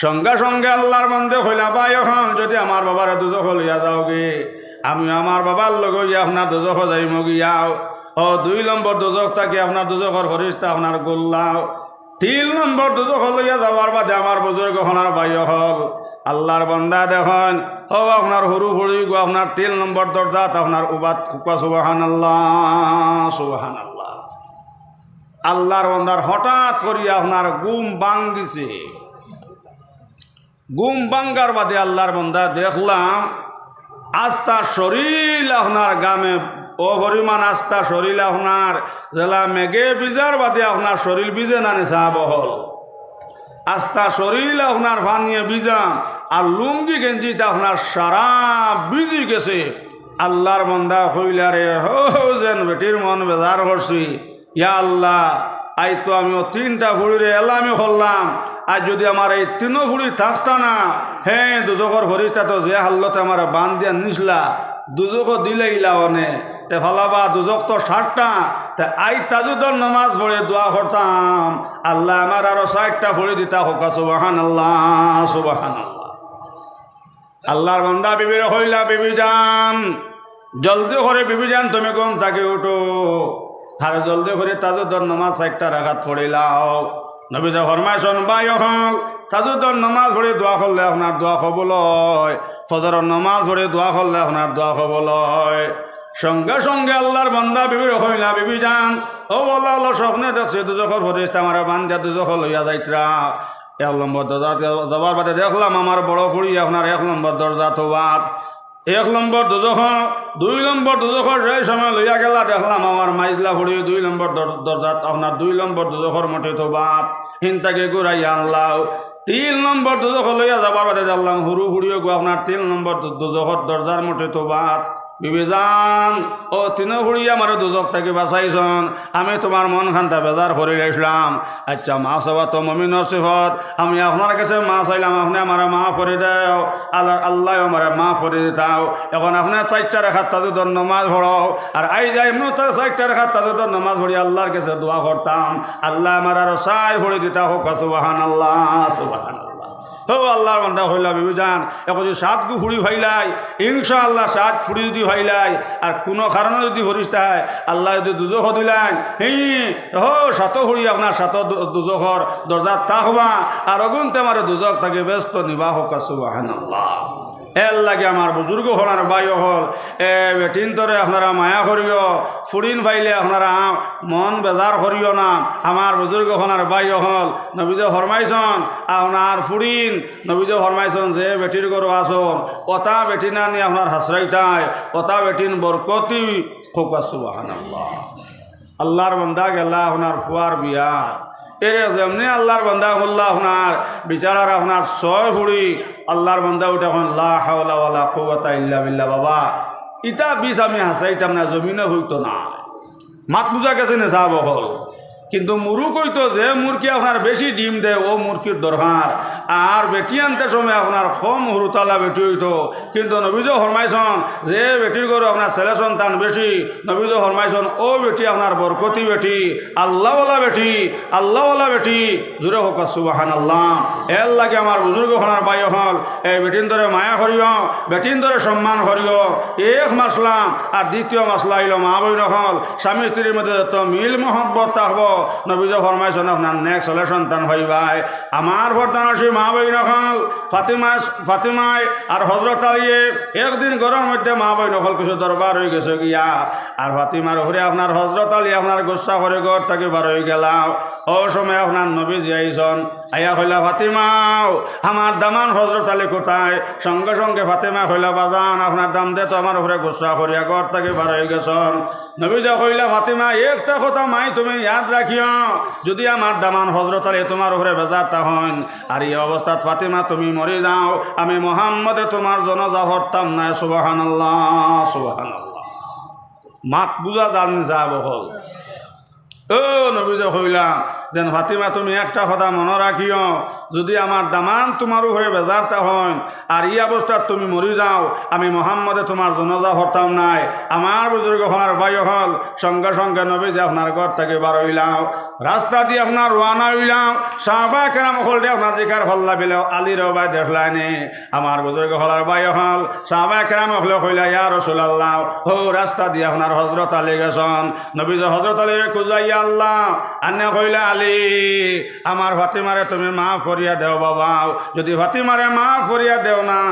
সঙ্গে সঙ্গে আল্লাহর বান্দে কইলা, ভাই অকল, যদি আমার বাবারে দুজখো লইয়া যাওগি, আমিও আমার বাবার লগে অইয়া আপনার দুজখো যাইমুগি। ও দুই নম্বর দুজখ থাকি আপনার দুজখর ফিরিস্তা আপনার গুল্লাও। তিন নম্বর দুজখো লইয়া যাওয়ার বাদে আমার বুজুর্গ অকল আর ভাই অকল, আল্লাহর বান্দা দেখইন, ও আপনার হুরু ফুড়িগু আপনার তিন নম্বর দরজাত আপনার উবাত। কউক্কা সুবহানাল্লাহ, সুবহানাল্লাহ। আল্লাহর বান্দার হঠাৎ করি আপনার ঘুম ভাঙ্গিছে। ঘুম ভাঙ্গার বাদে আল্লাহর বান্দা দেখলা আস্তা শরীল আপনার ঘামে, ও পরিমাণ আস্তা শরীল আপনার যেলা মেঘে ভিজার বাদে আপনার শরীল ভিজে না নি সাব অকল? আস্তা শরীল আপনার পানিয়ে ভিজা, আর লুঙ্গি গেঞ্জিটা আপনার সারা ভিজি গেছে। আল্লাহর বান্দা কইলা, রে হো, যেন বেটির মন বেজার করছি, ইয়া আল্লাহ, আইজ তো আমি অউ তিনটা ফুড়িরে এলামি করলাম, আইজ যদি আমার এই তিনো ফুড়ি থাকতা না, হে দুজখর ফিরিস্তা তো যে হালতে আমারে বান্ধিয়া নিছলা, দুজখো দিলাইলা অনে, তে ফালাবা দুজখ তো সাতটা, তে আইজ তাহাজ্জুদর নামাজ পড়ে দোয়া করতাম, আল্লায় আমারে আরো চাইরটা ফুড়ি দিতা। কউক্কা সুবহানাল্লাহ, সুবহানাল্লাহ। আল্লাহর বান্দা বিবিরে কইলা, বিবি জান, জলদি করি বিবি জান তুমি ঘুম থাকি উঠো, আর জলদি করি তাহাজ্জুদর নামাজ চাইরটা রাকাত পড়িলাও। নবীজি ফরমাইছইন, ভাই অকল, তাহাজ্জুদর নামাজ পড়ি দোয়া করলে আপনার দোয়া কবুল অয়, ফজরর নামাজ পড়ি দোয়া করলে আপনার দোয়া কবুল অয়। সঙ্গে সঙ্গে আল্লাহর বান্দা বিবিরে কইলা, বিবি জান, ও আল্লাহ, আল্লাহ, স্বপ্নে দেখছি দুজখর ফিরিস্তা আমারে বান্ধিয়া দুজখো লইয়া যাইতরা। এক নম্বর দরজাত যাওয়ার বাদে দেখলাম আমার বড় ফুড়ি আপনার এক নম্বর দরজাত উবাত। এক নম্বর দুজখ, দুই নম্বর দুজখো যে সময় লইয়া গেলা দেখলাম আমার মাইজলা ফুড়ি দুই নম্বর দর-, দরজাত আপনার দুই নম্বর দুজখর মুঠিত উবাত। হিন থাকি ঘুরাইয়া আনলাও। তিন নম্বর দুজখো লইয়া যাবার বাদে দেখলাম হুরু ফুড়িওগু আপনার তিন নম্বর দু-, দুজখর দরজার মুঠিত উবাত। বিবি জান, ও তিনো ফুড়ি আমারে দুজখ থাকি বাঁচাইছইন, আমি তুমার মন খান্তা বেজার করিলাইছলাম। আইচ্ছা, মাফ চাওয়া তো মুমিনর সিফত, আমি আপনার গেছে মাফ চাইলাম, আপনে আমারে মাফ করি দেও, আল্লাহ, আল্লায় আমারে মাফ করি দিতাও। অখন আপনে চাইরটা রাকাত তাহাজ্জুদর নামাজ পড়ো, আর আইজ আমিও চাইরটা রাকাত তাহাজ্জুদর নামাজ পড়ি আল্লাহর গেছে দোয়া করতাম, আল্লায় আমারে আরো চাইর ফুড়ি দিতা। কউক্কা সুবহানাল্লাহ, সুবহানাল্লাহ। ও আল্লাহর বান্দা কইলা, বিবি জান, অখন যদি সাতগু ফুড়ি পাইলাই, ইনশাআল্লাহ সাত ফুড়ি যদি পাইলাই, আর কুনু কারণে যদি ফিরিস্তায় আল্লায় যদি দুজখো দিলাইন, হি, ও সাতো ফুড়ি আপনার সাতো দু-, দুজখর দরজাত থাকবা, আর অগুনতে আমারে দুজখ থাকি বেহেস্তো নিবা। কউক্কা সুবহানাল্লাহ। এর লাগি আমার বুজুর্গ অকল আর ভাই অকল, এ বেটিন্তরে আপনারা মায়া করিও, ফুড়িন পাইলে আপনারা মন বেজার করিও না। আমার বুজুর্গ অকল আর ভাই অকল, নবীজি ফরমাইছইন, আপনার ফুড়িন, নবীজি ফরমাইছইন, যে বেটির ঘরো আছইন, অতা বেটিন আনি আপনার হাসরাইতায়, অতা বেটিন বরকতি। কউক্কা সুবহানাল্লাহ। আল্লার বান্দা গেলা আপনার ফুয়ার বিয়া, এরে যেমনে আল্লার বান্দা করলা আপনার বিচারার আপনার ছয় ফুড়ি, আল্লার বান্দা উঠে কইন, "লা হাওলা ওয়ালা কুওয়াতা ইল্লা বিল্লাহ।" বাবা, ইতা বিষ আমি হাসাইতাম না, জমিনো অইতো না। মাত বুঝা গেছে নি সাব অকল? কিন্তু মুরুখ অইতো, যে মুরগি আপনার বেশি ডিম দেয়, অউ মুরগির দরকার। আর বেটি আনতে সময় আপনার কম হুরুতালা বেটি অইতো, কিন্তু নবীজি ফরমাইছইন, যে বেটির ঘরো আপনার ছেলে সন্তান বেশি, নবীজি ফরমাইছইন, অউ বেটি আপনার বরকতি বেটি, আল্লাওয়ালা বেটি, আল্লাওয়ালা বেটি। জোরে কউক্কা সুবহানাল্লাহ। এর লাগি আমার বুজুর্গ অকল আর ভাই অকল, এ বেটিন্তরে মায়া করিও, বেটিন্তরে সম্মান করিও। এক মাসলা। আর দ্বিতীয় মাসলা অইলো মা বইন অকল, স্বামী স্ত্রীর মধ্যে যত মিল মহব্বত থাকবো, নবীজি ফরমাইছইন আপনার নেক ছেলে সন্তান পাইবায়। আমার পর্দানশীন মা বইন অকল, ফাতিমা, ফাতিমায় আর হজরত আলীয়ে একদিন ঘরর মধ্যে মা বইন অকল কিছু দরবার অইগেছে গিয়া, আর ফাতিমার উপরে আপনার হজরত আলী আপনার গুসা করি ঘর থাকি বার অইগেলা। অউ সময় আপনার নবীজি আইছইন, আইয়া কইলা, "ফাতিমাও, আমার দামান হজরত আলী কোথায়?" সঙ্গে সঙ্গে ফাতিমায় কইলা, "বাজান, আপনার দামান্দে তো আমার উপরে গুসা করিয়া ঘর থাকি বার অইগেছইন।" নবীজি কইলা, "ফাতিমা, একটা কথা মাই তুমি ইয়াদ রাখিও, যুদি আমার দামান হজরত আলী তুমার উপরে বেজার থাকইন, আর ই অবস্থাত ফাতিমা তুমি মরি যাও, আমি মুহাম্মদে তুমার জানাজা পড়তাম নায়।" সুবহানাল্লাহ, সুবহানাল্লাহ। মাত বুঝা যার নি সাব অকল? অউ নবীজি কইলা যেন, "ফাতিমা, তুমি একটা কথা মনো রাখিও, যুদি আমার দামান তুমার উপরে বেজার থাকইন, আর ই অবস্থাত তুমি মরি যাও, আমি মুহাম্মদে তুমার জানাজা পড়তাম নায়।" আমার বুজুর্গ অকল আর ভাই অকল, সঙ্গে সঙ্গে নবীজি আপনার ঘর থাকি বার অইলা, রাস্তা দি আপনার রওয়ানা অইলা। সাহাবায়ে কেরাম অকলরে আপনার জিকার করলা, "আলীরে বা দেখলায় নি?" আমার বুজুর্গ অকল আর ভাই অকল, সাহাবায়ে কেরাম অকলে কইলা, "ইয়া রাসুলাল্লাহ, অউ রাস্তা দি আপনার হজরত আলী গেছইন।" নবীজি হজরত আলীরে খুজাইয়া আনলা, আনিয়া কইলা, "আলী, আমার ফাতিমারে তুমি মাফ করিয়া দেও বাবা, যুদি ফাতিমারে মাফ করিয়া দেও না,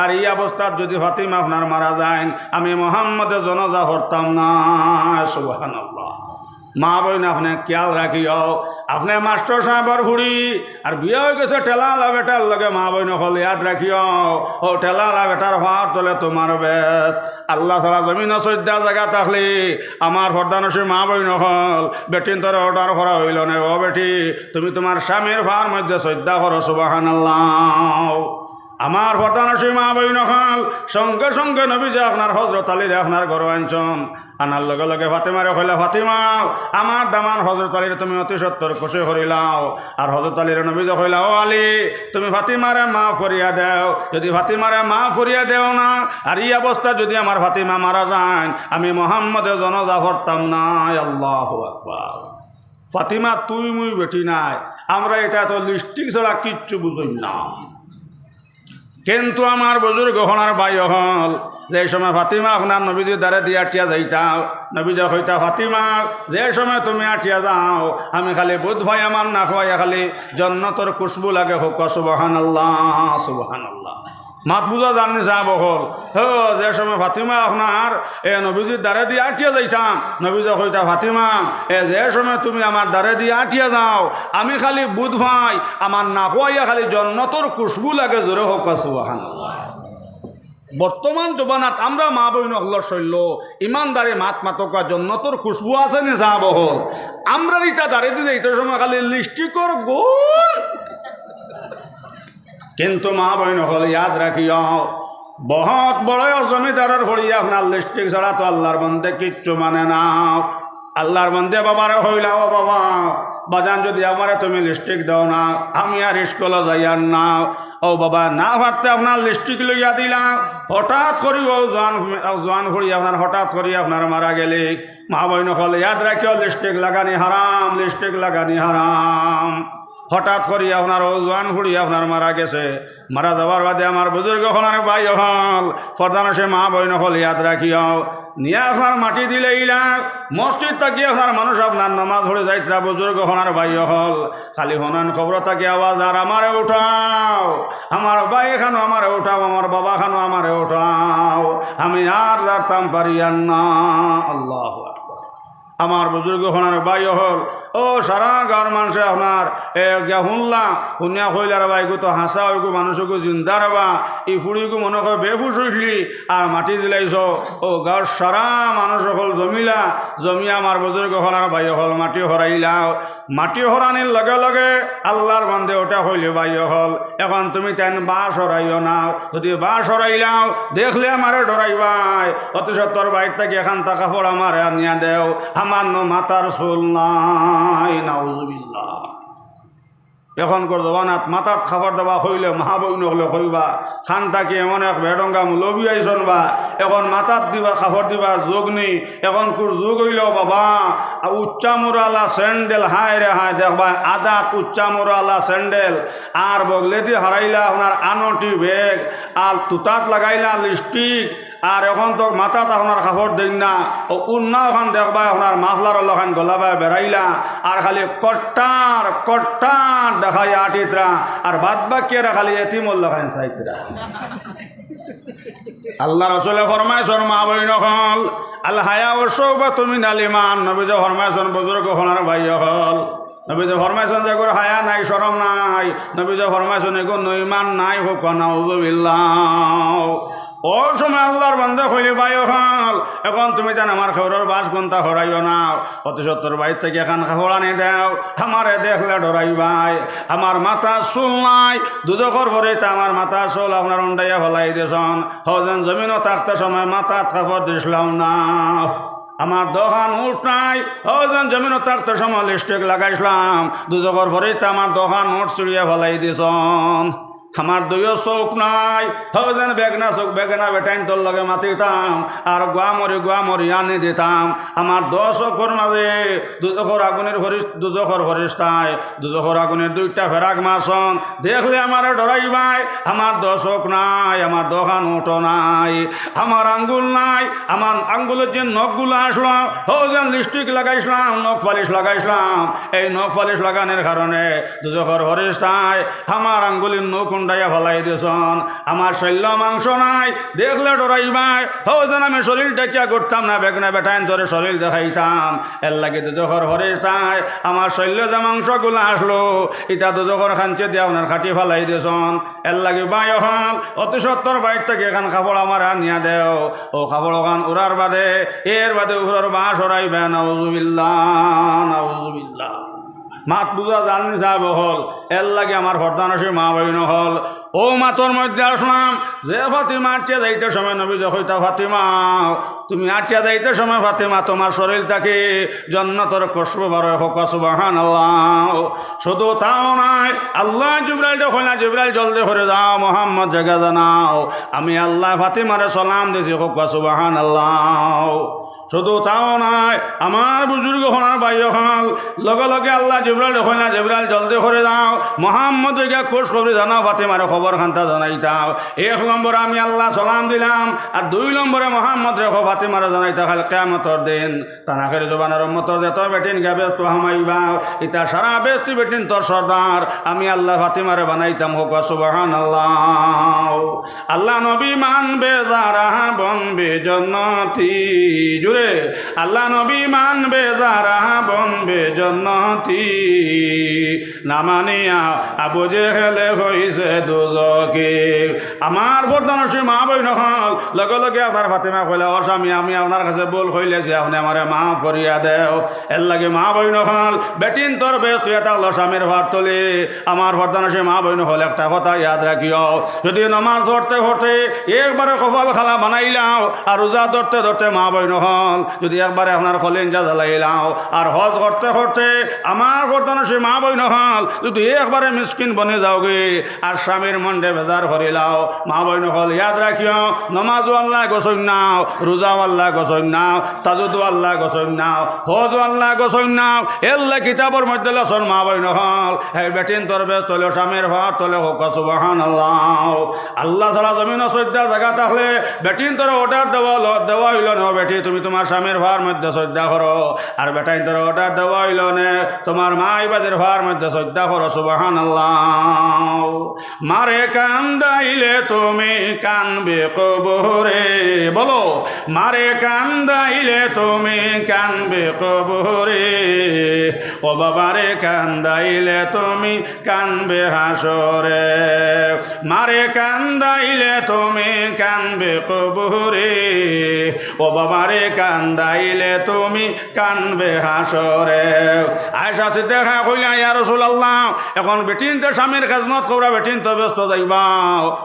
আর ই অবস্থাত যুদি ফাতিমা আপনার মারা যাইন, আমি মুহাম্মদে জানাজা পড়তাম নায়।" সুবহানাল্লাহ। মা বইন, আপনে খিয়াল রাখিও, আপনে মাস্টর সাবর ফুড়ি, আর বিয়া অইগেছে ঠেলাআলা বেটার লগে, মা বইন অকল ইয়াদ রাখিও, অউ ঠেলাআলা বেটার পাওর তলে তুমার বেহেস্ত। আল্লা ছাড়া জমিনো সইজদা জাগা থাকলে, আমার পর্দানশীন মা বইন অকল, বেটিন্তরে অর্ডার করা অইলো না, "ও বেটি, তুমি তুমার স্বামীর পাওর মধ্যে সইজদা করো।" সুবহানাল্লাহ। আমার পর্দানশীন মা বইন অকল, সঙ্গে সঙ্গে নবীজি আপনার হজরত আলীরে আপনার ঘরো আনছইন। আনার লগে লগে ফাতিমারে কইলা, "ফাতিমা, আমার দামান হজরত আলীরে তুমি অতি সত্বর খুশি করিলাও।" আর হজরত আলীরে নবীজি কইলা, "ও আলী, তুমি ফাতিমারে মাফ করিয়া দেও। যুদি ফাতিমারে মাফ করিয়া দেও না, আর ই অবস্থা যুদি আমার ফাতিমা মারা যাইন, আমি মুহাম্মদে জানাজা পড়তাম নায়।" আল্লাহু আকবার। ফাতিমা তুই মুই বেটি নায়, আমরা ইতা তো লিপস্টিক ছাড়া কিচ্ছু বুঝই না। কিন্তু আমার বুজুর্গ অকল আর ভাই অকল, যে সময় ফাতিমা আপনার নবীজির দ্বারে দিয়া আটিয়া যাইতা, নবীজি কইতা, "ফাতিমা, যে সময় তুমি আটিয়া যাও, আমি খালি বুঝ পাই আমার নাকো আইয়া খালি জন্নতর খুশবু লাগে।" কউক্কা সুবহানাল্লাহ, সুবহানাল্লাহ। মাত বুঝা যার নি সাব অকল? হো, যে সময় ফাতিমা আপনার এ নবীজির দ্বারে দিয়া আটিয়া যাইতা, নবীজি কইতা, "ফাতিমা, এ যে সময় তুমি আমার দ্বারে দিয়া আটিয়া যাও, আমি খালি বুঝ পাই আমার নাকো আইয়া খালি জন্নতর খুশবু লাগে।" জোরে কউক্কা সুবহানাল্লাহ। বর্তমান জমানাত আমরা মা বইন অকলর শইল্লো ইমানদারি মাত মাতউক্কা, জন্নতর খুশবু আছে নি সাব অকল? আমরার ইতা দ্বারে দি যাইতে সময় খালি লিপস্টিকর গন্ধ। কিন্তু মা বইন অকল ইয়াদ রাখিও, বহুত বড় জমিদারর ফুড়ি আপনার লিপস্টিক ছাড়া তো আল্লার বান্দে কিচ্ছু মানে না। আল্লার বান্দে বাবারে কইলা, "ও বাবা, বাজান, যুদি আমারে তুমি লিপস্টিক দেও না, আমি আর ইস্কুলো যাইয়ার না।" অউ বাবা না পারতে আপনার লিপস্টিক লইয়া দিলা। হঠাৎ করি অউ জোয়ান, জোয়ান ফুড়ি আপনার হঠাৎ করি আপনার মারা গেলে, মা বইন অকল ইয়াদ রাখিও, লিপস্টিক লাগানি হারাম, লিপস্টিক লাগানি হারাম। হঠাৎ করি আপনার অউ জোয়ান ফুড়ি আপনার মারা গেছে। মারা যাওয়ার বাদে আমার বুজুর্গ অকল আর ভাই অকল, পর্দানশীন মা বইন অকল ইয়াদ রাখিও, নিয়া আপনার মাটি দিলাইলা, মসজিদ থাকি আপনার মানুষ আপনার নমাজ পড়ি যাইতরা, বুজুর্গ অকল আর ভাই অকল, খালি হুনইন কবর থাকি আওয়াজ, আর আমারে উঠাও, আমার ভাই খানো আমারে উঠাও, আমার বাবা খানো আমারে উঠাও, আমি আর যাইতাম পারিয়ার না। আল্লাহু আকবার। আমার বুজুর্গ অকল আর ভাই অকল, ও সারা গাঁওর মানষে আপনার, এ, গিয়া হুনলা, হুনিয়া কইলা, "রে ভাই, ইগু তো হাছা, ইগু মানুষ, ইগু জিন্দা রে বা, ই ফুড়িগু মনো কয় বেহুশ অইছলি, আর মাটি দিলাইছো।" ও গাঁওর সারা মানুষ অকল জমিলা, জমিয়া আমার বুজুর্গ অকল আর ভাই অকল মাটি হরাইলা। মাটি হরানির লগে লগে আল্লাহর বান্দে উঠা কইলে, "ভাই অকল, এখন তুমি তাইন বাশ হরাইও না, যদি বাশ হরাইলাও, দেখলে আমারে ডরাইবায়। অতি সত্বর বাইর থাকি এখানতা কাপড় আমারে আনিয়া দেও, আমার নু মাথার চুল নাই।" নাউজুবিল্লাহ। এখনকার জমানাত মাথাত কাপড় দেওয়া কইলে মা বইন অকলে কইবা, "খান থাকি এমন এক বেঢঙ্গা মৌলবি আইছইন বা, এখন মাথাত দিবা, কাপড় দিবার যুগ নি।" এখনকার যুগ অইলো বাবা, আ, উচ্চা মুড়ালা স্যান্ডেল, হায় রে হায়, দেখবায় আদাত উচ্চা মুড়ালা স্যান্ডেল, আর বগলেদি হরাইলা আপনার আনটি ব্যাগ, আর তুতাত লাগাইলা লিপস্টিক, আর এখন তো মাথাত আপনার কাপড় দেইন না, ও উন্না অখান দেখবায় আপনার মাফলার অলাখান গলাবায় বেড়াইলা, আর খালি কট্টার কট্টার দেখাইয়া আটিতরা, আর বাদ বাকি এরা খালি এতিমর লাখান চাইতরা। আল্লাহ রসুলে ফরমাইছইন, মা বইন অকল, "আল হায়াউ শুবাতুম মিনাল ঈমান।" নবীজি ফরমাইছইন, বুজুর্গ অকল আর ভাই অকল, নবীজি ফরমাইছইন, যেগুর হায়া নাই, শরম নাই, নবীজি ফরমাইছইন, এগুর নু ঈমান নাই, কউক্কা নাউজুবিল্লাহ। অউ সময় আল্লাহর বান্দে কইলে, "ভাই অকল, এখন তুমি তাইন আমার কেউরর বাশ কুন্তা হরাইও না, অতি সত্বর বাইর থাকি এখান কাপড় আনি দেও, আমারে দেখলে ডরাইবায়, আমার মাথার চুল নাই।" দুজখর ফিরিস্তায় আমার মাথার চুল আপনার উন্ডাইয়া ফালাই দিছইন। হউ যেন জমিনো থাকতে সময় মাথাত কাপড় দিছলাম না। আমার দুইখান উঠ নাই, হউ যেন জমিনো থাকতে সময় লিপস্টিক লাগাইছলাম। দুজখর ফিরিস্তায় আমার দুইখান উঠ ছিড়িয়া ফালাই দিছইন। আমার দুইও চউখ নাই, হউ যেন বেগনা চউখ, বেগনা বেটাইন্তর লগে মাতিতাম, আর গুয়ামরি গুয়ামরি আনি দিতাম। আমার দুইও চউখর মাঝে দুজখর আগুনের ফিরিস-, দুজখর ফিরিস্তায় দুজখর আগুনের দুইটা ফেরাক মারছইন। দেখলে আমারে ডরাইবায়, আমার দুইও চউখ নাই, আমার দুইখান উঠও নাই, আমার আঙ্গুল নাই, আমার আঙ্গুলর যে নখগুলা আছলো, হউ যেন লিপস্টিক লাগাইছলাম, নখ পালিশ লাগাইছলাম, এই নখ পালিশ লাগানির কারণে দুজখর ফিরিস্তায় আমার আঙ্গুলির নখ উন্ডাইয়া ফালাই দিছইন। আমার শইল্লো মাংস নাই, দেখলে ডরাইবায়, হউ যেন আমি শরীল ঢাকিয়া ঘুরতাম না, বেগনা বেটাইন্তরে শরীল দেখাইতাম। এরলাগি দুজখর ফিরিস্তায় আমার শইল্লো যে মাংসগুলা আছলো, ইতা দুজখর খাঞ্চিদি আপনার কাটি ফালাই দিছইন। এরলাগি ভাই অকল, অতি সত্বর বাইর থাকি এখান কাপড় আমারে আনিয়া দেও। অউ কাপড় অখান উড়ার বাদে, এর বাদে উপরর বাশ হরাইবায়। নাউজুবিল্লাহ, নাউজুবিল্লাহ। মাত বুজা যার নি সাব অকল, এরলাগি আমার পর্দানশীন মা বইন অকল, অউ মাতর মধ্যে আছলাম যে ফাতিমা আটিয়া যাইতে সময় নবীজি কইতা, "ফাতিমা, তুমি আটিয়া যাইতে সময় ফাতিমা, তুমার শরীল থাকি জন্নতর খুশবু বার অয়।" কউক্কা সুবহানাল্লাহ। শুধু তাও নায়, আল্লায় জিব্রাইলরে কইলা, "জিব্রাইল জলদি করি যাও, মুহাম্মদরে গিয়া জানাও, আমি আল্লায় ফাতিমারে সালাম দিছি।" কউক্কা সুবহানাল্লাহ। শুধু তাও নায়, আমার বুজুর্গ অকল আর ভাই অকল, লগে লগে আল্লায় জিব্রাইলরে কইলা, "জিব্রাইল জলদি করি যাও, মুহাম্মদরে গিয়া খুশখবরি জানাও, ফাতিমারে খবর খানতা জানাইতাও।" এক নম্বরে আমি আল্লায় সালাম দিলাম, আর দুই নম্বরে মুহাম্মদরে কও ফাতিমারে জানাইতা কাইল কিয়ামতর দিন। তান আখেরি জমানার উম্মতর যত বেটিন গিয়া বেহেস্তো হামাইবা, ইতা সারা বেহেস্তি বেটিন্তর সর্দার আমি আল্লায় ফাতিমারে বানাইতাম। কউক্কা সুবহানাল্লাহ। আল্লার নবী মানবে যারা বনবে জন্নতি। জুরে, আল্লার নবী মানবে যারা বনবে জন্নতি। না মানিয়া আবু জেহেলে হইছে দুজখি। আমার পর্দানশীন মা বইন অকল, লগে লগে আপনার ফাতিমায় কইলা, "ও স্বামী, আমি আপনার কাছে ভুল কইলিছি, আপনে আমারে মাফ করিয়া দেও।" এরলাগি মা বইন অকল, বেটিন্তর বেহেস্ত অইয়া থাকলো স্বামীর পাওর তলে। আমার পর্দানশীন মা বইন অকল, একটা কথা ইয়াদ রাখিও, যদি নমাজ পড়তে পড়তে একবারে কপাল কালা বানাইলাও, আর রোজা ধরতে ধরতে মা বইন অকল, যদি একবারে আপনার কলিঞ্জা জ্বালাইলাও, আর হজ করতে করতে আমার পর্দানশীন মা বইন অকল, যদি একবারে মিসকিন বনি যাওগি, আর স্বামীর মনরে বেজার করিলাও, মা বইন অকল, ইয়াদ রাখিও, নমাজও আল্লায় গছইন নাও, রোজাও আল্লায় গছইন নাও, তাহাজ্জুদও আল্লায় গছইন নাও, হজও আল্লায় গছইন নাও। এরলাগি কিতাবর মধ্যে লেখছইন মা বইন অকল, হে বেটিন্তর বেহেস্ত অইলো স্বামীর পাওর তলে। কউক্কা সুবহানাল্লাহ। আল্লা ছাড়া জমিনো সইজদার জাগা থাকলে বেটিন্তরে অর্ডার দেওয়া অইলো, দেওয়া অইলো নে, "বেটি, তুমি তুমার স্বামীর পার মধ্যে সইজদা করো।" আর বেটাইন্তরে অর্ডার দেওয়া অইলো নে, "তুমার মাই বাজির পার মধ্যে সইজদা করো।" সুবহানাল্লাহ। মারে কান্দাইলে তুমি কানবে কবরে। বলো, মারে কান্দাইলে তুমি কানবে কবরে, ও বাবারে কান্দাইলে তুমি কানবে হাসরে। মারে কান্দাইলে তুমি কানবে কবরে, ও বাবারে কান্দাইলে তুমি কানবে হাসরে। আয়েশা সিদ্দিকা কইলা, "ইয়া রাসূলুল্লাহ, এখন বেটিন্তে স্বামীর খেজমত কররা, বেটিন্তে বেহেস্তো যাইবা।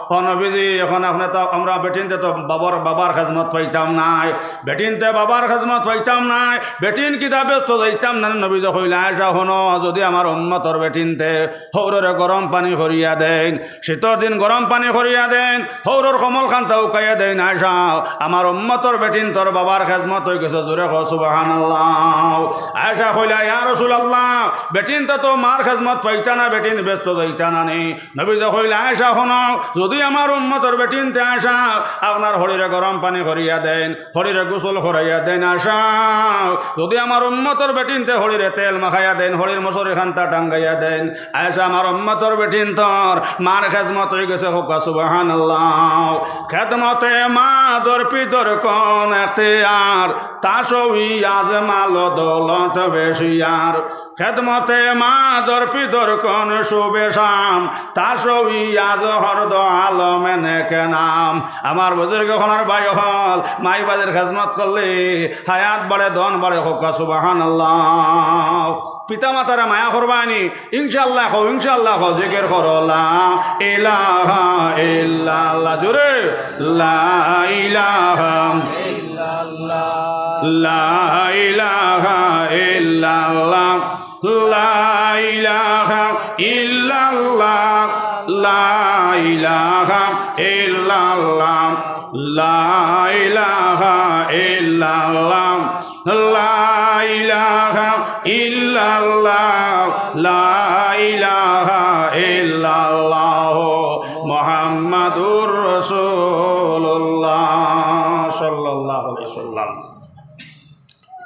ও নবীজি, এখন আপনে তো, আমরা বেটিন্তে তো বাবার, বাবার খেজমত পাইতাম নায়, বেটিন্তে বাবার খেজমত পাইতাম নায়, বেটিন কিতা বেহেস্তো যাইতাম না?" নবীজি কইলা, "আয়েশা, হুনো, যুদি আমার উম্মতর বেটিন্তে হউররে গরম পানি করিয়া দেইন, শীতর দিন গরম পানি করিয়া দেইন, হউরর কমলখান্তা হুকাইয়া দেইন, আয়েশা, আমার উম্মতর বেটিন্তর বাবার খেজমত অইগেছে।" জোরে কও সুবহানাল্লাহ। আয়েশা কইলা, "ইয়া রাসূলুল্লাহ, বেটিন্তে তো মার খেজমত পাইতা না, বেটিন বেহেস্তো যাইতা না নি?" নবীজি কইলা, "আয়েশা, হুনো, যুদি আমার উম্মতর বেটিন্তে আয়েশা আপনার হরিরে গরম পানি করিয়া দেইন, হরিরে গোসল করাইয়া দেইন, আয়েশা, যুদি আমার উম্মতর বেটিন্তে হরিরে তেল মাখাইয়া দেইন, হরির মশারিখান্তা টাঙ্গাইয়া দেইন, আয়েশা, আমার উম্মতর বেটিন্তর মার খেজমত অইগেছে।" কউক্কা সুবহানাল্লাহ। খেদমতে মা দর পিদর কোন এখতিয়ার, তা সই আজ মাল দৌলত বেশিয়ার। খেদমতে মা দর পিদর কোন শুভে শাম, তা সই আজ হর দো আলমে নেকে নাম। আমার বুজুর্গ অকল আর ভাই অকল, মাই বাজির খেজমত করলে হায়াত বাড়ে, ধন বাড়ে। কউক্কা সুবহানাল্লাহ। পিতা মাতারে মায়া করবায়নি, ইনশাআল্লাহ কও, ইনশাআল্লাহ কও, জিকির করো, লা ইলাহা ইল্লাল্লাহ, জোরে, লা ইলাহা, লা ইলাহা ইল্লাল্লাহ, লা ইলাহা ইল্লাল্লাহ, লা ইলাহা ইল্লাল্লাহ, লা ইলাহা ইল্লাল্লাহ। লা ইলাহা ইল্লাল্লাহ, লা ইলাহা ইল্লাল্লাহ, মুহাম্মাদুর রাসূলুল্লাহ সাল্লাল্লাহু আলাইহি ওয়াসাল্লাম।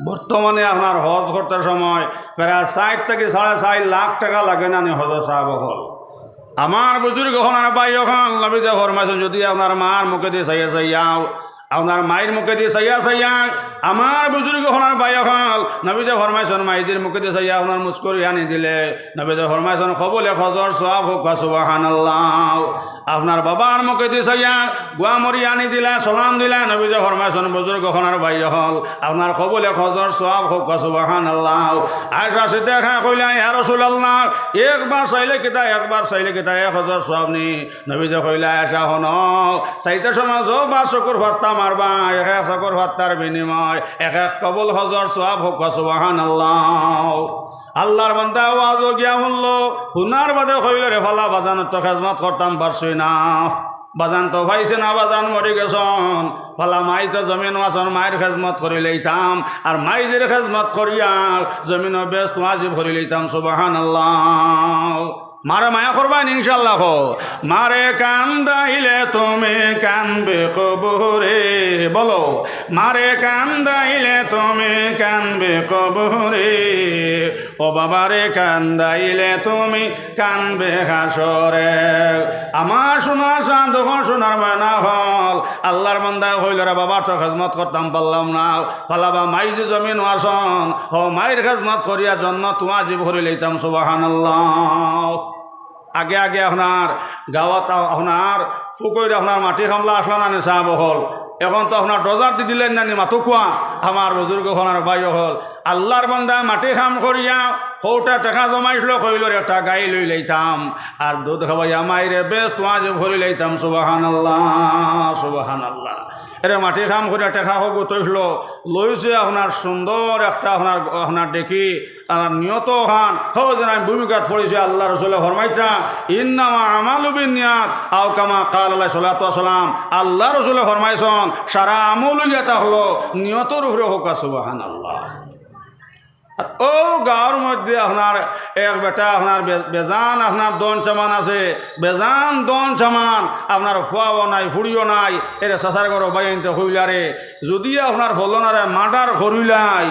বর্তমানে আপনার হজ করতে সময় প্রায় চাইর থাকি সাড়ে চাইর লাখ টেকা লাগে না নি হজর সাব অকল? আমার বুজুর্গ অকল আর ভাই অকল, নবীজি ফরমাইছইন, যুদি আপনার মার মুখেদি চাইয়া চাইয়া আপনার মাইর মুখেদি চাইয়া চাইয়া, আমার বুজুর্গ অকল আর ভাই অকল, নবীজি ফরমাইছইন, মাইজির মুখেদি চাইয়া আপনার মুস্কুরি আনি দিলে, নবীজি ফরমাইছইন, কবুলে হজর সওয়াব। কউক্কা সুবহানাল্লাহ। আপনার বাবার মুখেদি চাইয়া গুয়ামরি আনি দিলা, সালাম দিলা, নবীজি ফরমাইছইন, বুজুর্গ অকল আর ভাই অকল, আপনার কবুলে হজর সওয়াব। কউক্কা সুবহানাল্লাহ। আয়েশা সিদ্দিকা কইলা, ইয়া রাসূলুল্লাহ, একবার চাইলে কিতা, একবার চাইলে কিতা, এক হজর সওয়াব নি? নবীজি কইলা, আয়েশা, হুনো, চাইতে সময় যতবার চকুর ফাত্তা মারবা, এক এক চকুর ফাত্তার বিনিময় এক এক কবুল হজর সওয়াব। কউক্কা সুবহানাল্লাহ। আল্লার বান্দা ওয়াজো গিয়া হুনলো, হুনার বাদে কইলো, রে ফালা, বাজানর তো খেজমত করতাম পারছি না, বাজান তো পাইছি না, বাজান মরি গেছইন, ফালা মাই তো জমিনো আছইন, মাইর খেজমত করি লইতাম, আর মাইজির খেজমত করিয়া জমিনো বেহেস্ত ওয়াজিব করি লইতাম। সুবহানাল্লাহ। মারে মায়া করবায়নি ইনশাআল্লাহ কও। মারে কান্দাইলে তুমি কানবে কবরে। বলো, মারে কান্দাইলে তুমি কানবে কবরে, ও বাবারে কান্দাইলে তুমি কানবে হাসরে। আমার সোনার চাঁদ অকল, সোনার ময়না অকল, আল্লার বান্দায় কইলো, রে বাবার তো খেজমত করতাম পারলাম না, ফালা বা মাইজি জমিনো আছইন, ও মাইর খেজমত করিয়া জন্নত ওয়াজিব করি লইতাম। সুবহানাল্লাহ। আগে আগে আপনার গাঁওত আপনার ফুকইর আপনার মাটি কামলা আছলা না নি সাব অকল, এখন তো আপনার ডোজার দি দিলাইন না নি, মাতউক্কা। আমার বুজুর্গ অকল আর ভাই অকল, আল্লার বান্দায় মাটি কাম করিয়া কওটা টেকা জমাইছলো, কইলো, রে একটা গাই লই লইতাম, আর দুধ খাওয়াইয়া মাইরে বেহেস্ত ওয়াজিব করি লইতাম। সুবহানাল্লাহ, সুবহানাল্লাহ। এরে মাটি কাম করিয়া টেকা হগু তৈছলো, লইছে আপনার সুন্দর একটা আপনার, আপনার ডেকি, আর নিয়ত খান, হো যেন আমি ভূমিকাত পড়ছি, আল্লার রসুলে ফরমাইতা, "ইন্নামা আমালু বিন নিয়াত", আও কামা কাল আলাইহিস সালাতু ওয়াস সালাম, আল্লার রসুলে ফরমাইছইন, সারা আমল অইয়া থাকলো নিয়তর উপরে। কউক্কা সুবহানাল্লাহ। আর অউ গাঁওর মধ্যে আপনার এক বেটা আপনার বে-, বেজান আপনার ধন সামান আছে, বেজান ধন সামান, আপনার ফুয়াও নাই, ফুড়িও নাই। এরে চাচার ঘরর ভাইয়াইন্তে কইলা রে, যুদি আপনার ফলনারে মার্ডার করিলাই,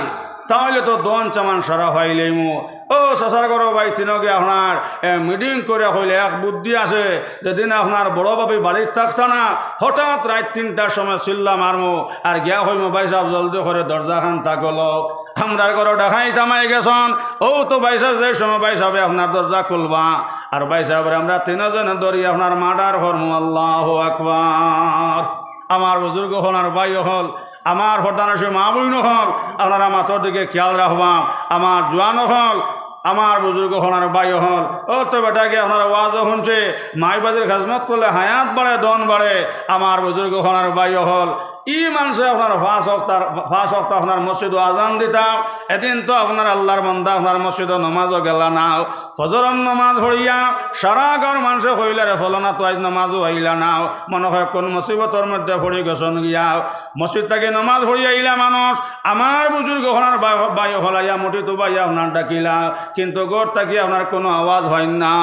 তাইলে তো ধন সামান সারা পাইলাইমু। অউ চাচার ঘরর ভাই তিনগে আপনার, এ, মিটিং করিয়া কইলে এক বুদ্ধি আছে, যেদিন আপনার বড় ভাবি বাড়িত থাকতা না, হঠাৎ রাইত তিনটার সময় চিল্লা মারমু, আর গিয়া কইমু, "ভাইসাব, জলদি করি দরজাখান তাকলো।" আমরার ঘরো ডাকাইত হামাই গেছইন, অউ তো ভাইসাব, যে সময় ভাইসাবে আপনার দরজা খুলবা, আর ভাইসাবরে আমরা তিনজনে ধরি আপনার মার্ডার করমু। আল্লাহু আকবার। আমার বুজুর্গ অকল আর ভাই অকল, আমার পর্দানশীন মা বইন অকল, আপনারা মাতর দিকে খিয়াল রাখবা। আমার জোয়ান অকল, আমার বুজুর্গ অকল আর ভাই অকল, অউ তো বেটাগিয়ে আপনারা ওয়াজও হুনছে, মাই বাজির খেজমত করলে হায়াত বাড়ে, ধন বাড়ে। আমার বুজুর্গ অকল আর ভাই অকল, ই মানষে আপনার পাঁচ ওয়াক্ত, পাঁচ ওয়াক্ত আপনার মসজিদো আজান দিতা, এদিন তো আপনার আল্লার বান্দা আপনার মসজিদো নমাজও গেলা না। ফজরর নমাজ পড়িয়া সারা গাঁওর মানষে কইলা রে, "ফলনা তো আইজ নমাজও আইলা না, মনে হয় কোন মুসিবতর মধ্যে পড়ি গেছইন গিয়া।" মসজিদ থাকি নমাজ পড়িয়া আইলা মানুষ, আমার বুজুর্গ অকল আর ভাই, ভাই অকল আইয়া মুঠিত উবাইয়া আপনার ডাকিলা, কিন্তু ঘর থাকি আপনার কুনু আওয়াজ অয় না।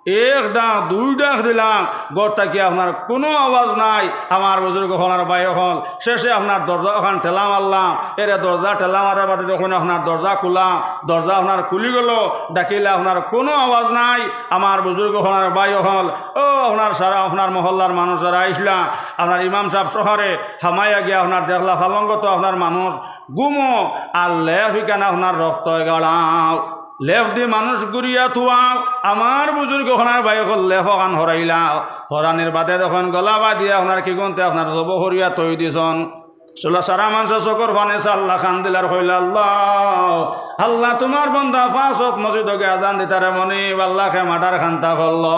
এক ডাক, দুই ডাক দিলাম, ঘর থাকি আপনার কুনু আওয়াজ নাই। আমার বুজুর্গ অকল আর ভাই অকল, শেষে আপনার দরজা অখান ঠেলা মারলাম। এরে দরজা ঠেলা মারার বাদে যখন আপনার দরজা খুলা, দরজা আপনার খুলি গেল, ডাকিলা, আপনার কুনু আওয়াজ নাই। আমার বুজুর্গ অকল আর ভাই অকল, অউ আপনার সারা আপনার মহল্লার মানুষ যারা আইছলা, আপনার ইমাম সাব সহকারে হামাইয়া গিয়া আপনার দেখলা, পালঙ্গো তো আপনার মানুষ ঘুমো, আর লেপ ইখান আপনার রক্তয় গাড়াও। লেপ দি মানুষ গুড়িয়া থুয়াও। আমার বুজুর্গ অকল আর ভাই অকল, লেপ অখান হরাইলাও। হরানির বাদে যখন গলা বাধিয়া আপনার কিগুন্তে আপনার জবো করিয়া থই দিছইন। সারা মানষে চকুর পানি ছাড়লা, কান্দিলা আর কইলা, "আল্লাহ, আল্লাহ, তুমার বান্দা পাঁচ ওয়াক্ত মসজিদো গিয়া আজান দিতারে মনিব, আল্লাহ কে মার্ডার খান্তা করলো।"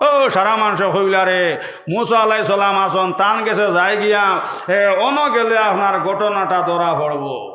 অউ সারা মানষে কইলা রে, মুসা আলাইহিস সালাম আছইন, তান গেছে যাই গিয়া, এ, অনো গেলে আপনার ঘটনাটা ধরা পড়বো।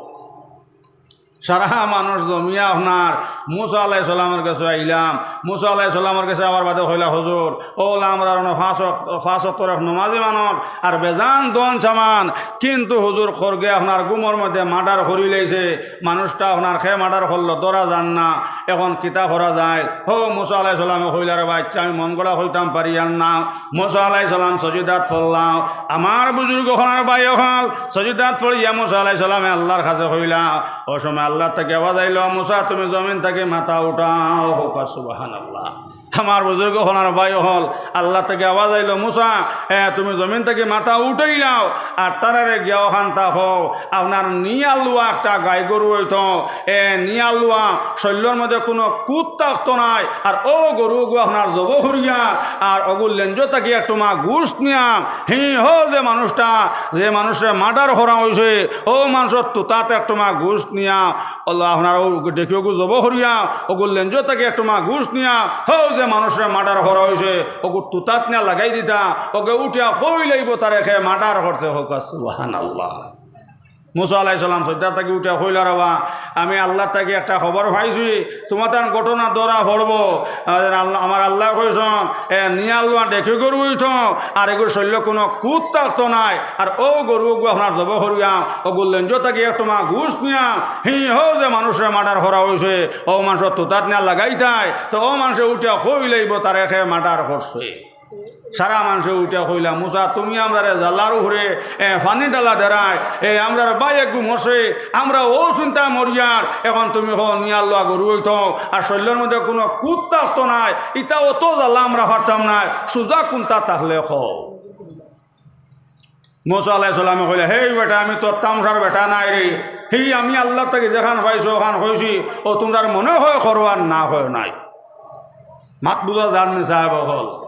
সারা মানুষ জমিয়া আপনার মুসা আলাইহিস সালামর গেছে আইলাম। মুসা আলাইহিস সালামর গেছে আওয়ার বাদে কইলা, "হুজুর, অউ অইলা আমরার অনো পাঁচ ওয়াক্ত, পাঁচ ওয়াক্তর এক নমাজি মানুষ, আর বেজান ধন সামান, কিন্তু হুজুর, খরগে আপনার ঘুমর মধ্যে মার্ডার করিলাইছে, মানুষটা আপনার কে মার্ডার করলো, ধরা যার না, অখন কিতা করা যায়?" হউ মুসা আলাইহিস সালামে কইলা, "রে বা, আইচ্ছা, আমি মনগড়া কইতাম পারিয়ার না।" মুসা আলাইহিস সালাম সজিদাত পড়লা। আমার বুজুর্গ অকল আর ভাই অকল, সজিদাত পড়িয়া মুসা আলাইহিস সালামে আল্লার কাছে কইলা, অউ সময় আল্লার থাকি আওয়াজ আইলো, "মুসা, তুমি জমিন থাকি মাথা উঠাও।" কউক্কা সুবহানাল্লাহ। আমার বুজুর্গ অকল আর ভাই অকল, আল্লার থাকি আওয়াজ আইলো, "মুসা, এ, তুমি জমিন থাকি মাথা উঠাইলাও, আর তারারে গিয়া অখানতা কও, আপনার নিয়ালুয়া একটা গাই গরু অইতো, এ, নিয়ালুয়া, শইল্লর মধ্যে কুনু কুত থাকতো নায়, আর অউ গরু অগু আপনার জবো করিয়া, আর অগুর লেঞ্জো থাকি একটুমা গুস্ত নিয়া, হি, হউ যে মানুষটা, যে মানুষরে মার্ডার করা অইছে, অউ মানুষর তুতাত একটুমা গুস্ত নিয়া, অলা আপনার অউ ডেকি অগু জবো করিয়া, অগুর লেঞ্জো থাকি একটুমা গুস্ত নিয়া, হউ যে মানুষরে মার্ডার করা অইছে, অগুর তুতাত নিয়া লাগাই দিতা, অগে উঠিয়া কইলাইবো তারে কে মার্ডার করছে।" কউক্কা সুবহানাল্লাহ। মুসা আলাইহিস সালাম সজিদা থাকি উঠিয়া কইলা, "রে বা, আমি আল্লার থাকি একটা খবর পাইছি, তুমার তান ঘটনা ধরা পড়বো।" আমার আল্লাহ, আমার আল্লায় কইছইন, এ, নিয়ালুয়া ডেকি গরু অইতো, আর অগুর শইল্লো কুনু কুত থাকতো নায়, আর অউ গরু অগু আপনার জবো করিয়া, অগুর লেঞ্জো থাকি একটুমা গুস্ত নিয়া, হি, হউ যে মানুষরে মার্ডার করা অইছে, অউ মানুষর তুতাত নিয়া লাগাইতায়, তো অউ মানষে উঠিয়া কইলাইবো তারে কে মার্ডার করছে। সারা মানষে উঠিয়া কইলা, "মুসা, তুমি আমরারে জ্বালার উপরে, এ, পানি ঢালা দেরায়, এ, আমরার ভাই এগু মরছে, আমরা অউ চিন্তায় মরিয়ার, অখন তুমি কও নিয়ালুয়া গরু অইতো, আর শইল্লর মধ্যে কুনু কুত থাকতো নায়, ইতা অত জ্বালা আমরা পারতাম নায়, সুজা কুন্তা থাকলে কও।" মুসা আলাইহিস সালামে কইলা, "হেই বেটা, আমি তো তামশার বেটা নায় রে, হি আমি আল্লার থাকি যেখান পাইছি অখান কইছি, অউ তুমরার মনে অয় করো আর না অয় নাই।" মাত বুজা যার নি সাব অকল?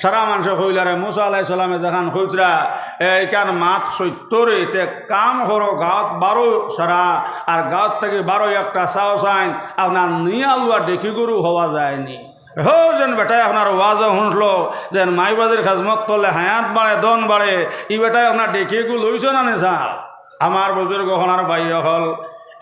সারা মানষে কইলা, "রে মুসা আলাইহিস সালামে যেখান কইতরা, এ, ইখান মাত সত্য রে, তে কাম করো, গাঁওত বারো সারা, আর গাঁওত থাকি বারো একটা চাও চাইন, আপনার নিয়ালুয়া ডেকি গরু পাওয়া যায়নি।" হউ যেন বেটায় আপনার ওয়াজও হুনলো, যেন মাই বাজির খেজমত করলে হায়াত বাড়ে, ধন বাড়ে, ই বেটায় আপনার ডেকি অগু লইছে না নি সাব? আমার বুজুর্গ অকল আর ভাই অকল,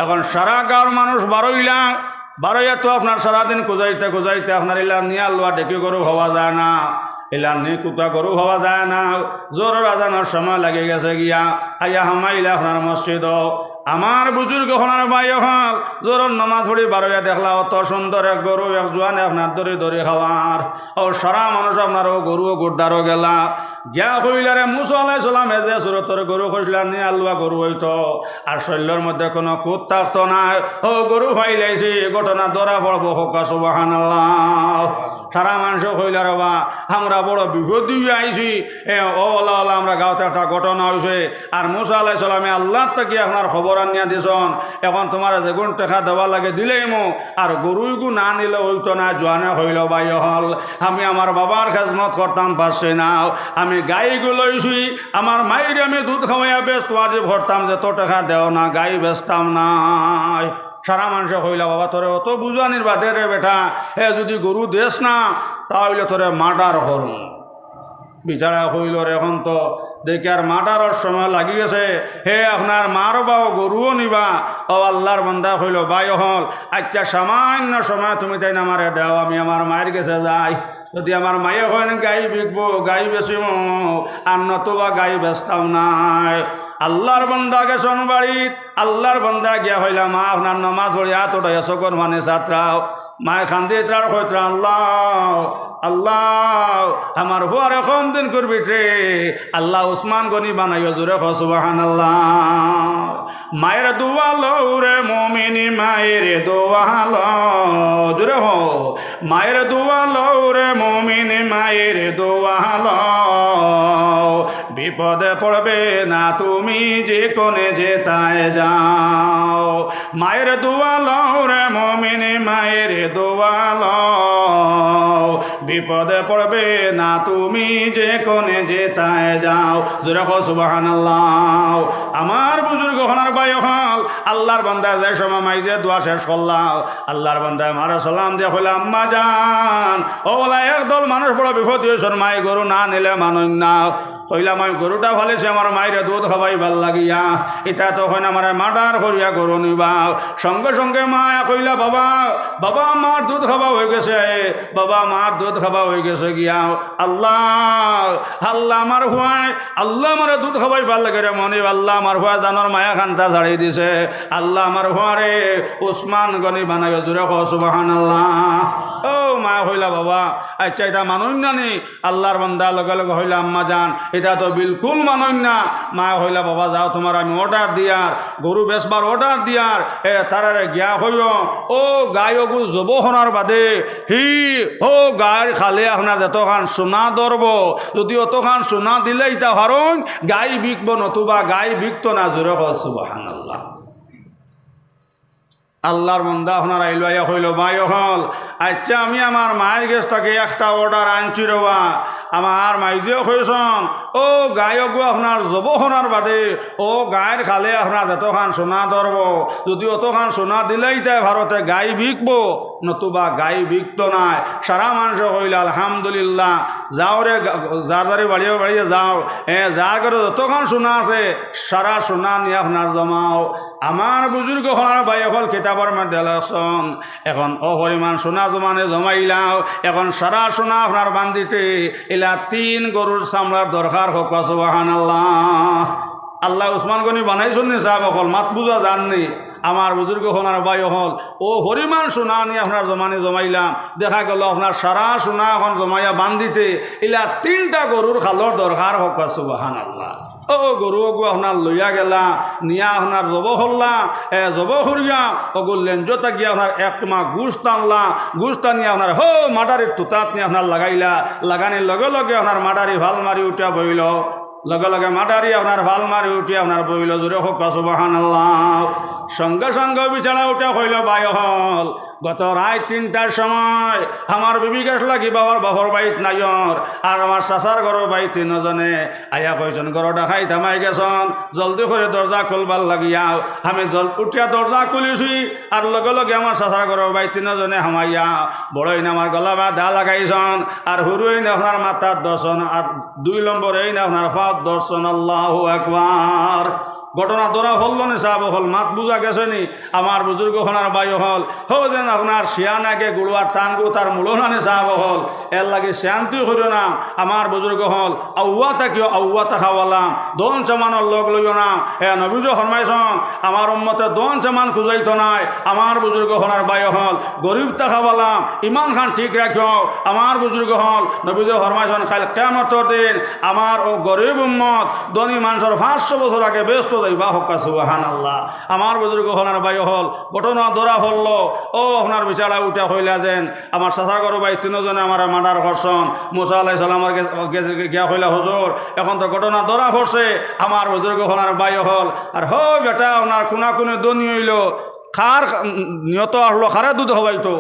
অখন সারা গাঁওর মানুষ বারইলা, বারইয়া তো আপনার সারাদিন খুজাইতে খুজাইতে আপনার ইলা নিয়ালুয়া ডেকি গরু পাওয়া যায় না, ইলা নিকুতা গরু পাওয়া যায় না। জোহরর আজানর সময় লাগি গেছে গিয়া, আইয়া হামাইলা আপনার মসজিদো। আমার বুজুর্গ অকল আর ভাই অকল, জোহরর নমাজ পড়ি বারইয়া দেখলা অত সুন্দর এক গরু, এক জোয়ানে আপনার ধরি ধরি খাওয়ার। অউ সারা মানুষ আপনার অউ গরু অগুর দ্বারো গেলা। গিয়া কইলা রে, মুসা আলাইহিস সালামে যে সুরতর গরু কইছলা, নিয়া আলুয়া গরু অইতো, আর শরীলর মধ্যে কুনু খুঁত থাকতো নায়, অউ গরু পাইলাইছি, ঘটনা ধরা পড়বো, কউক্কা সুবহানাল্লাহ। সারা মানষে কইলা, রে বা, আমরা বড় বিপদ অইয়া আইছি, এ, অউ অলা অলা আমরার গাঁওত একটা ঘটনা অইছে, আর মুসা আলাইহিস সালামে আল্লার থাকি আপনার খবর আনিয়া দিছইন, এখন তুমারে যেগুন টেকা দেওয়া লাগে দিলাইমু, আর গরু ইগু না নিলে অইতো না। জোয়ানে কইলো, ভাই অকল, আমি আমার বাবার খেজমত করতাম পারছি না, আমি গাই ইগু লইছি, আমার মাইরে আমি দুধ খাওয়াইয়া বেচতে ওয়াজিব করতাম, যেতো টেকা দেও না, গাই বেচতাম নায়। সারা মানষে কইলা, বাবা, তোরে অত বুঝানির বাদে রে বেটা, হে যুদি গরু দেস না, তা অইলে তোরে মার্ডার করমু। বেচারায় কইলো রে, এখন তো দেখিয়ার মার্ডারর সময় লাগি গেছে, হে আপনার মার বাও গরুও নিবা। অউ আল্লার বান্দায় কইলো, ভাই অকল, আইচ্ছা, সামান্য সময় তুমি তাইন আমারে দেও, আমি আমার মাইর গেছে যাই। যুদি আমার মায়ে কইন গাই বিকবো, গাই বেচিমু, আর নতুবা গাই বেচতাম নায়। আল্লার বান্দা গেছইন বাড়িত, আল্লার বান্দা গিয়া কইলা, মা, আপনার নমাজ পড়ি আত উঠাইয়া চউখর পানি ছাতরাও। মায়ে কান্দিত্রা আর কইত্রা, আল্লাহ, আল্লাহ, আমার ফুয়ারে কম দিনকুর ভিতরে আল্লাহ উসমান গনি বানাইও, জোরে কও সুবহানাল্লাহ। মায়ের দোয়া লও রে মুমিন, মায়ের দোয়া লও, জোরে কও। মায়ের দোয়া লও রে মুমিন, মায়ের দোয়া লও, বিপদে পড়বে না তুমি যেখানে যেতায় যাও। মায়ের দোয়া লও রে মুমিন, মায়ের দোয়া লও, বিপদে পড়বে না তুমি যেখানে যেতায় যাও। জোরে কও সুবহানাল্লাহ। আমার বুজুর্গ অকল আর ভাই অকল, আল্লার বান্দায় যে সময় মাইজে দোয়া শেষ করলা, আল্লার বান্দায় মারে সালাম দিয়া কইলা, আম্মা জান, অউ অলা একদল মানুষ বড় বিপদ অইছইন, মায়ে গরু না নিলে মানইন না। কইলা, আমি গরুটা ফালিছি আমার মাইরে দুধ খাওয়াইবার লাগিয়া, ইতা তো কইন আমারে মার্ডার করিয়া গরু নিবা। সঙ্গে সঙ্গে মায়ে কইলা, বাবা, বাবা, আমার দুধ খাওয়া অইগেছে, বাবা, আমার দুধ খাওয়া অইগেছে গিয়া। আল্লাহ, আল্লাহ, আমার ফুয়ায়, আল্লাহ, আমারে দুধ খাওয়াইবার লাগি রে মনিব, আল্লাহ, আমার ফুয়ায় জানর মায়া খান্তা ছাড়ি দিছে। আল্লাহ, আমার ফুয়ারে উসমান গনি বানাইও, জোরে কও সুবহানাল্লাহ। অউ মায়ে কইলা, বাবা, আইচ্ছা, ইতা মানইন না নি? আল্লার বান্দায় লগে লগে কইলা, আম্মা জান, ইতা তো বিলকুল মানইন না। মায়ে কইলা, বাবা, যাও, তুমারে আমি অর্ডার দিয়ার, গরু বেচবার অর্ডার দিয়ার, এ, তারারে গিয়া কইও, অউ গাই অগু জবো করার বাদে হি অউ গাইর খালে আপনার যেতখান সোনা ধরবো, যুদি অতখান সোনা দিলাইতা পারইন, গাই বিকবো, নতুবা গাই বিকতো না। জোরে কও সুবহানাল্লাহ। আল্লার বান্দা আপনার আইলো, আইয়া কইলো, ভাই অকল, আইচ্ছা, আমি আমার মাইর গেছ থাকি একটা অর্ডার আনছি রে বা, আমার মাইজেও কইছইন, অউ গাই অগু আপনার জবো করার বাদে অউ গাইর খালে আপনার যেতখান সোনা ধরবো, যুদি অতখান সোনা দিলাইতায় পারো তে গাই বিকবো, নতুবা গাই বিকতো নায়। সারা মানষে কইলা, আলহামদুলিল্লাহ, যাও রে, গা-, যার যার বাড়িয়ে বাড়িয়ে যাও, এ, যার ঘরো যতখান সোনা আছে, সারা সোনা নিয়া আপনার জমাও। আমার বুজুর্গ অকল আর ভাই অকল, কিতাবর মধ্যে লেখছইন, এখন অউ পরিমাণ সোনা জমানে জমাইলাও, এখন সারা সোনা আপনার বান্দিতে ইলা তিন গরুর চামড়ার দরকার, কউক্কা সুবহানাল্লাহ। আল্লায় উসমান গনি বানাইছইন নি সাব অকল, মাত বুজা যার নি? আমার বুজুর্গ অকল আর ভাই অকল, অউ পরিমাণ সোনা আনি আপনার জমানে জমাইলাম, দেখা গেলো আপনার সারা সোনা এখন জমাইয়া বান্দিতে ইলা তিনটা গরুর খালর দরকার, কউক্কা সুবহানাল্লাহ। অউ গরু অগু আপনার লইয়া গেলা, নিয়া আপনার জবো করলা, এ, জবো করিয়া অগুর লেঞ্জো থাকি আপনার এক টুমা গুস্ত আনলা, গুস্ত আনিয়া আপনার হউ মাটারির তুতাত নিয়া আপনার লাগাইলা, লাগানির লগে লগে আপনার মাটারি ফাল মারি উঠিয়া বইলো। লগে লগে মাটারি আপনার ফাল মারি উঠি আপনার বইলো, জোরে কউক্কা সুবহানাল্লাহ। সঙ্গে সঙ্গে বেচারা উঠিয়া কইলো, ভাই অকল, গত রাইত তিনটার সময় আমার বিবি গেছলা গি বাবার বাপর বাড়িত নাইওর, আর আমার চাচার ঘরর বাড়িত তিনজনে আইয়া কইছইন, ঘরো ডাকাইত হামাই গেছইন, জলদি করি দরজা খুলবার লাগিয়া। আমি জল-, উঠিয়া দরজা খুলিছি, আর লগে লগে আমার চাচার ঘরর বাড়িত তিনজনে হামাইয়া বড়ইন আমার গলাত দা লাগাইছইন, আর হুরুইন আপনার মাথাত ধরছইন, আর দুই নম্বরইন আপনার পাওত ধরছইন। আল্লাহু আকবার। ঘটনা ধরা পড়লো নি সাব অকল, মাত বুঝা গেছে নি? আমার বুজুর্গ অকল আর ভাই অকল, হউ যেন আপনার শিয়ান আগে গুড়ুয়ার টান গু তার মূলো না নি সাব অকল। এর লাগি শিয়ান্তি করিও না। আমার বুজুর্গ অকল, আউয়া থাকিও, আউয়া থাকাওয়ালা, ধন সামানর লগ লইও না। এ নবীজি ফরমাইছন, আমার উম্মতে ধন সামান খুজাইতো নায়। আমার বুজুর্গ অকল আর ভাই অকল, গরিব থাকাওয়ালা, ইমান খান ঠিক রাখিও। আমার বুজুর্গ অকল, নবীজি ফরমাইছন, কাইল কিয়ামতর দিন আমার অউ গরিব উম্মত ধনী মানষর পাঁচশো বছর আগে বেহেস্তো যাইবা। কউক্কা সুবহানাল্লাহ। আমার বুজুর্গ অকল আর ভাই অকল, ঘটনা ধরা পড়লো, অউ আপনার বিচারা উঠা কইলা যেন, আমার চাচার ঘরর ভাই তিনজনে আমারে মার্ডার করছন। মুসা আলাইহিস সালামর গেছে, গেছে গিয়া কইলা, হুজুর, অখন তো ঘটনা ধরা পড়ছে, আমার বুজুর্গ অকল আর ভাই অকল, আর হউ বেটা আপনার কুনাকুনি ধনী অইলো, কার নিয়ত আছলো, কারে দুধ খাওয়াইতো?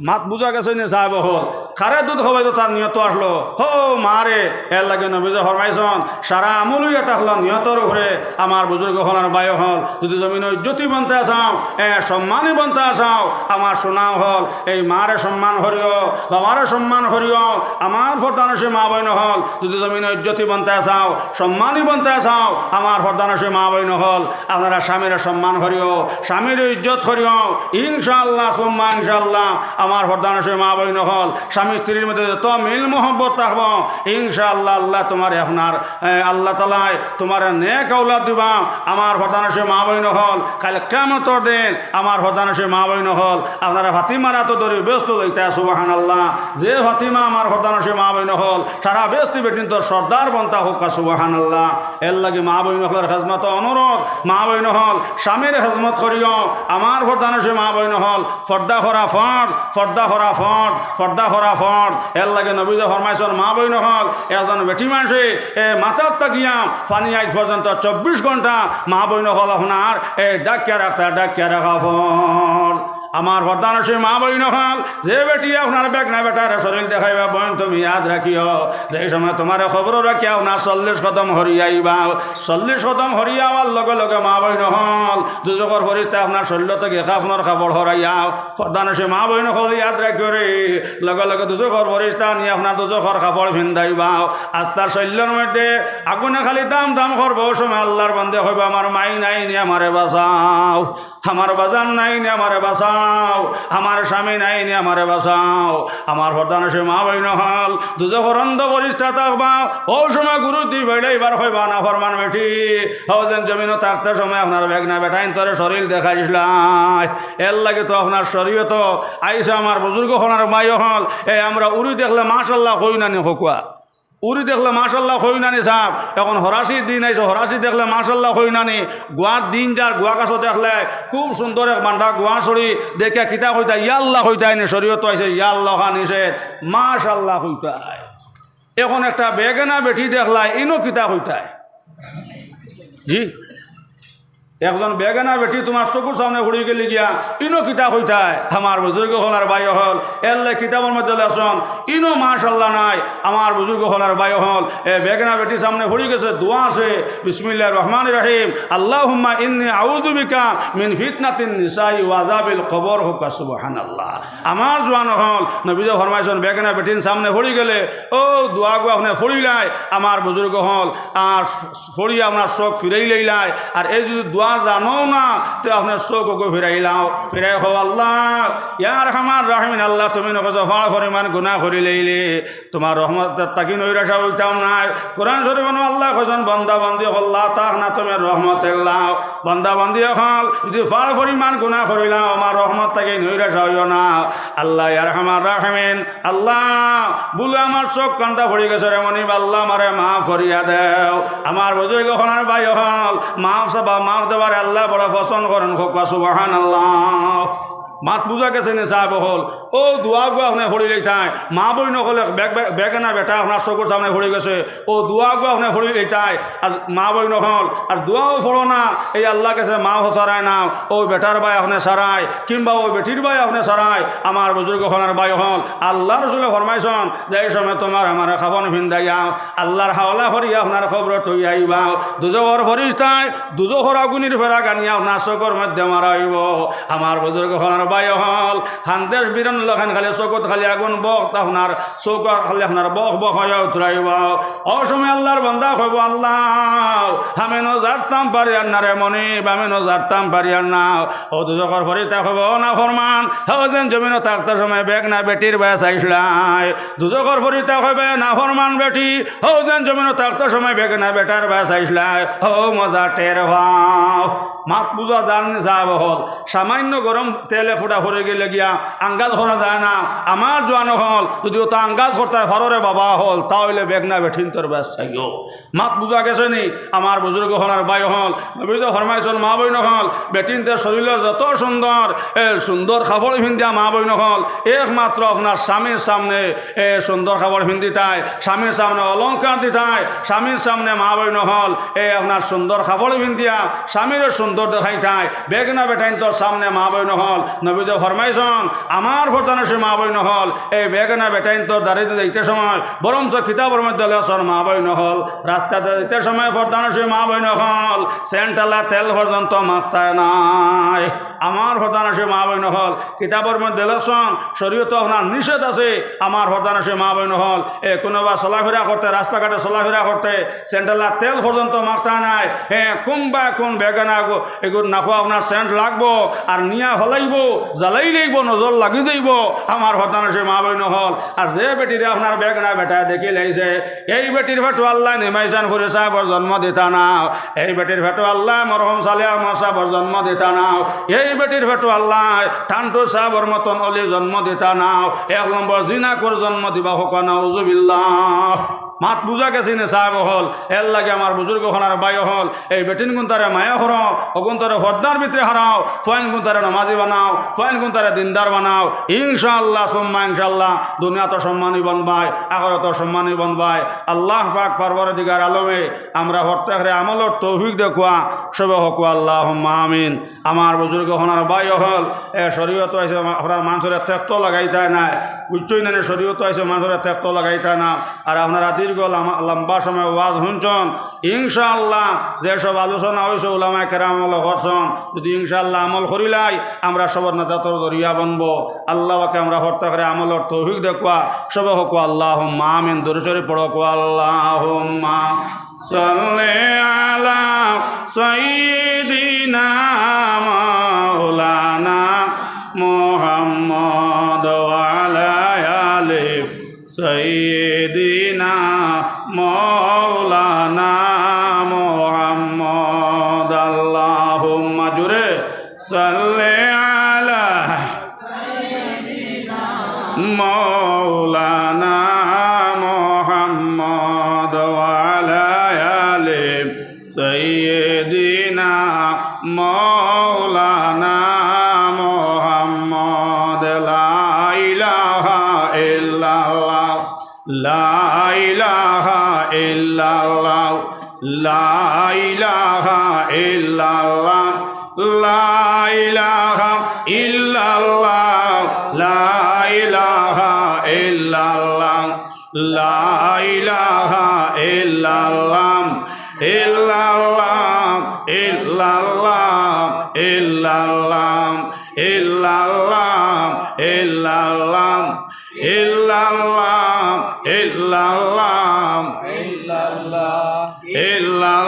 মাত বুঝা গেছে নি সাব অকল? কারে দুধ খাওয়াইতো তার নিয়ত আছলো, হউ মারে। এর লাগি নবীজি ফরমাইছন, সারা আমল অইয়া থাকলো নিয়তর উপরে। আমার বুজুর্গ অকল আর ভাই অকল, যুদি জমিনো ইজ্জতি বনতা চাও, এ, সম্মানী বনতা চাও, আমার সোনা অকল, এই মারে সম্মান করিও, বাবারে সম্মান করিও। আমার পর্দানশীন মা বইন অকল, যুদি জমিনো ইজ্জতি বনতা চাও, সম্মানী বনতা চাও, আমার পর্দানশীন মা বইন অকল, আপনারা স্বামীরে সম্মান করিও, স্বামীরে ইজ্জত করিও। ইনশাআল্লাহ, সুম্মা ইনশাআল্লাহ, আমার পর্দানশীন মা বইন অকল, স্বামী স্ত্রীর মধ্যে যত মিল মহব্বত থাকবো, ইনশাআল্লাহ, আল্লাহ তুমারে আপনার, এ, আল্লাহ তাআলায় তুমারে নেক আওলাদ দিবা। আমার পর্দানশীন মা বইন অকল, কাইল কিয়ামতর দিন আমার পর্দানশীন মা বইন অকল, আপনারা ফাতিমার আতো ধরি বেহেস্তো যাইতা। সুবহানাল্লাহ। যে ফাতিমা আমার পর্দানশীন মা বইন অকল, সারা বেহেস্তি বেটিন্তর সর্দার বনতা। কউক্কা সুবহানাল্লাহ। এর লাগি মা বইন অকলর খেজমতো অনুরোধ, মা বইন অকল, স্বামীর খেজমত করিও। আমার পর্দানশীন মা বইন অকল, পর্দা করা ফরজ, পর্দা করা ফরজ, পর্দা করা ফরজ। এর লাগি নবীজি ফরমাইছন, মা বইন অকল, একজন বেটি মানষে, এ, মাথাত থাকিয়া পানি আইজ পর্যন্ত চব্বিশ ঘন্টা মা বইন অকল আপনার, এ, ঢাকিয়া রাখতা, ঢাকিয়া রাখা ফরজ। আমার পর্দানশীন মা বইন অকল, যে বেটি আপনার বেগনা বেটারে শরীল দেখাইবা, বইন তুমি ইয়াদ রাখিও, যেই সময় তুমারে কবরো রাখিয়া আপনার চল্লিশ কদম হরিয়া আইবা, চল্লিশ কদম হরিয়া আওয়ার লগে লগে মা বইন অকল, দুজখর ফিরিস্তায় আপনার শরীল থাকি কাফনর কাপড় হরাইয়া, পর্দানশীন মা বইন অকল ইয়াদ রাখিও রে, লগে লগে দুজখর ফিরিস্তা আনি আপনার দুজখর কাপড় ফিন্দাইবা। আস্তা শরীলর মধ্যে আগুনে খালি দাম দাম করবো। অউ সময় আল্লাহর বন্দে কইবা, আমার মাই নাই নি, আমারে বাঁচাও। আমার বাজান নাই নি, আমারে বাঁচাও। আমার স্বামী নাই নি, আমারে বাঁচাও। আমার পর্দানশীন মা বইন অকল, দুজখর অন্ধ ফিরিস্তা থাকবা। অউ সময় গুরুদি বেড়াইবার কইবা, নাফরমান বেটি, হউ যেন জমিনো থাকতে সময় আপনার বেগনা বেটাইন্তরে শরীল দেখাইছলায়। এর লাগি তো আপনার শরীয়তো আইছে। আমার বুজুর্গ অকল আর ভাই অকল, এ, আমরা উরি দেখলে মাশাআল্লাহ কই না নি? কউক্কা। উরি দেখলে মাশাআল্লাহ কই না নি সাব? অখন হরাশির দিন আইছে, হরাশি দেখলে মাশাআল্লাহ কই না নি? গুয়ার দিন যার গুয়া গাছো দেখলে খুব সুন্দর এক বান্ডা গুয়া ছড়ি দেখিয়া কিতা কইতায়? ইয়াল্লাহ কইতায় নি? শরীয়তো আইছে ইয়াল্লাহ খান নিষেধ, মাশাআল্লাহ কইতায়। অখন একটা বেগেনা বেটি দেখলায়, ইনো কিতা কইতায়? জি, একজন বেগেনা বেটি তুমার চকুর সামনে পড়ি গেলে গিয়া, ইনো কিতা কইতায়? আমার বুজুর্গ অকল আর ভাই অকল, এরলে কিতাবর মধ্যে লেখছন, ইনো মাশাআল্লাহ নাই। আমার বুজুর্গ অকল আর ভাই অকল, এ বেগেনা বেটির সামনে পড়ি গেছে, দোয়া আছে, বিসমিল্লাহির রহমানির রহিম, আল্লাহুম্মা ইন্নী আউযু বিকা মিন ফিতনাতিন নিসাই ওয়া আযাবিল কবর। কউক্কা সুবহানাল্লাহ। আমার জোয়ান অকল, নবীজি ফরমাইছন, বেগেনা বেটির সামনে পড়ি গেলে, অউ দোয়াগু আপনে পড়িলায়, আমার বুজুর্গ অকল, আর পড়িয়া আপনার চউখ ফিরাইলাইলায়। আর এই যুদি দোয়া জানো না, তে আপনার চউখ অগু ফিরাইলাও, ফিরাই কও, আল্লাহ, ইয়া আরহামার রাহিমিন, আল্লাহ, তুমি নু কইছো ফাড় পরিমাণ গুনা করিলাইলে তুমার রহমত থাকি নৈরাশা অইতাম নায়। কোরআন শরীফো নু আল্লায় কইছন, বান্দা বান্দি অকল, লা তাকনাতু মির রাহমাতিল্লাহ। বান্দা বান্দি অকল, যুদি ফাড় পরিমাণ গুনা করিলাও, আমার রহমত থাকি নৈরাশা অইও না। আল্লাহ, ইয়া আরহামার রাহিমিন, আল্লাহ, ভুলে আমার চউখ কান্তা পড়ি গেছে রে মনিব, আল্লাহ, আমারে মাফ করিয়া দেও। আমার বুজুর্গ অকল আর ভাই অকল, মাফ চাবা, মাফ দেওয়ারে আল্লায় বড় পছন্দ করইন। কউক্কা সুবহানাল্লাহ। মাত বুজা গেছে নি সাব অকল? অউ দোয়াগু আপনে পড়িলাইতায়, মা বইন অকল, এক বেগ-, বেগ-, বেগেনা বেটা আপনার চকুর সামনে পড়ি গেছে, অউ দোয়াগু আপনে পড়িলাইতায়, আর মা বইন অকল, আর দোয়াও পড়ো না, এই আল্লাহর গেছে মাফ চাইরায় না, অউ বেটার বায় আপনে চাইরায়, কিংবা অউ বেটির বায় আপনে চাইরায়, আমার বুজুর্গ অকল আর ভাই অকল, আল্লাহর রসুলে ফরমাইছন, যেই সময় তুমার আমারে কাফন ফিন্দাইয়া, আল্লাহর হাওলা করিয়া আপনার কবরো থইয়া আইবা, দুজখর ফিরিস্তায় দুজখর আগুনর ফেরাক আনিয়া আপনার চকুর মধ্যে মারা অইবো। আমার বুজুর্গ অকল আর ভাই অকল, হান্দেশ বিরন লখান খালি চকুত খালি আগুন বক, আপনার চকুত খালি আপনার বক বক অইয়া উতরাইবো। অউ সময় আল্লার বান্দা কইবো, "আল্লা, আমি নু জারতাম পারিয়ার না রে মনিব, আমি নু জারতাম পারিয়ার না।" অউ দুজখর ফিরিস্তায় কইবো, "ও নাফরমান, হউ যেন জমিনো থাকতে সময় বেগনা বেটির বায় চাইছলায়।" দুজখর ফিরিস্তায় কইবো, "নাফরমান বেটি, হউ যেন জমিনো থাকতে সময় বেগনা বেটার বায় চাইছলায়, হউ মজা টের পাও।" মাত বুজা যার নি সাব অকল, সামান্য গরম তেলে ফুটা পড়ি গেলে গিয়া আঙ্গাজ করা যায় না। আমার জোয়ান অকল, যুদি অতা আঙ্গাজ করতায় পারো রে বাবা অকল, তা অইলে বেগনা বেটিন্তর বায় চাইও। মাত বুজা গেছে নি? আমার বুজুর্গ অকল আর ভাই অকল, নবীয়ে তো ফরমাইছইন, মা বইন অকল, বেটিন্তে শরীলো যত সুন্দর, এ, সুন্দর কাপড় ফিন্দিয়া মা বইন অকল, একমাত্র আপনার স্বামীর সামনে, এ, সুন্দর কাপড় ফিন্দিতায়, স্বামীর সামনে অলংকার দিতায়, স্বামীর সামনে মা বইন অকল, এ, আপনার সুন্দর কাপড় ফিন্দিয়া স্বামীরে সুন্দর দেখাইতায়। বেগনা বেটাইন্তর সামনে মা বইন অকল, নবীয়ে ফরমাইছইন, আমার পর্দানশীন মা বইন অকল, এই বেগনা বেটাইন্তর দাড়িদি যাইতে সময় বরঞ্চ কিতাবর মধ্যে লেখছইন মা বইন অকল, রাস্তাদি যাইতে সময় পর্দানশীন মা বইন অকল সেন্টআলা তেল পর্যন্ত মাখতায় নায়। আমার পর্দানশীন মা বইন অকল, কিতাবর মধ্যে লেখছইন, শরীয়তো আপনার নিষেধ আছে, আমার পর্দানশীন মা বইন অকল, এ, কুনুবা চলাফিরা করতে, রাস্তাঘাটে চলাফিরা করতে সেন্টআলা তেল পর্যন্ত মাখতায় নায়। হে, কুনবা কুন বেগনা গু-, এগুর নাকো আপনার সেন্ট লাগবো, আর নিয়া ফালাইবো, জ্বালাইলাইবো, নজর লাগি যাইবো। আমার পর্দানশীন মা বইন অকল, আর যে বেটিরে আপনার বেগনা বেটায় দেখিলাইছে, এই বেটির পেটো আল্লায় নিমাইছান ফুরি সাবর জন্ম দিতা নাও, এই বেটির পেটো আল্লায় মরহুম সালেহ আহমদ সাবর জন্ম দিতা নাও, এই বেটির পেটো আল্লায় টান্টু সাবর মতন অলি জন্ম দিতা নাও। এক নম্বর জিনাকুর জন্ম দিবা, কউক্কা নাউজুবিল্লাহ। মাত বুজা গেছে নি সাব অকল? এরলাগি আমার বুজুর্গ অকল আর ভাই অকল, এই বেটিন গুনতারে মায়া করো, অগুনতারে পর্দার ভিতরে হারাও, ফুয়াইন গুনতারে নমাজি বানাও, ফুয়াইন গুনতারে দিনদার বানাও। ইনশাআল্লাহ সুম্মা ইনশাআল্লাহ দুনিয়াত সম্মানী বনবায়, আখিরাত সম্মানী বনবায়। আল্লাহ পাক পরওয়ারদিগার আলমে আমরা প্রত্যেকরে আমলর তৌফিক দেউক্কা, সবে কউক্কা আল্লাহুম্মা আমিন। আমার বুজুর্গ অকল আর ভাই অকল, এ, শরীয়তো আইছে, আপনার মানষরে তেক্ত লাগাইতায় নায়, বুজছইন নি? শরীয়তো আইছে, মানষরে তেক্ত লাগাইতায় না। আর আপনারা দীর্ঘ লামা-, লম্বা সময় ওয়াজ হুনছইন, ইনশাআল্লাহ যে সব আলোচনা অইছে উলামায়ে কেরাম আমল করছইন, যুদি ইনশাআল্লাহ আমল করিলাই, আমরা সবর নাজাতর জরিয়া বনবো। আল্লাহ পাকে আমরা প্রত্যেকরে আমলর তৌফিক দেউক্কা, সবে কউক্কা আল্লাহুম্মা আমিন। দুরুদ শরীফ পড়ো, কউক্কা আল্লাহুম্মা صل على سيدنا مولانا محمد وعلى آل سيدنا مولانا محمد। اللهم جري صل على مولانا محمد وعلى آل سيدنا مولانا محمد. لا إله إلا الله، لا إله إلا الله، لا إله إلا الله، لا إله إلا الله، لا إله إلا الله، لا إله إلا الله، إلا الله، إلا الله، إلا الله، إلا الله، إلا الله. إلا الله، إلا الله، إلا الله، إلا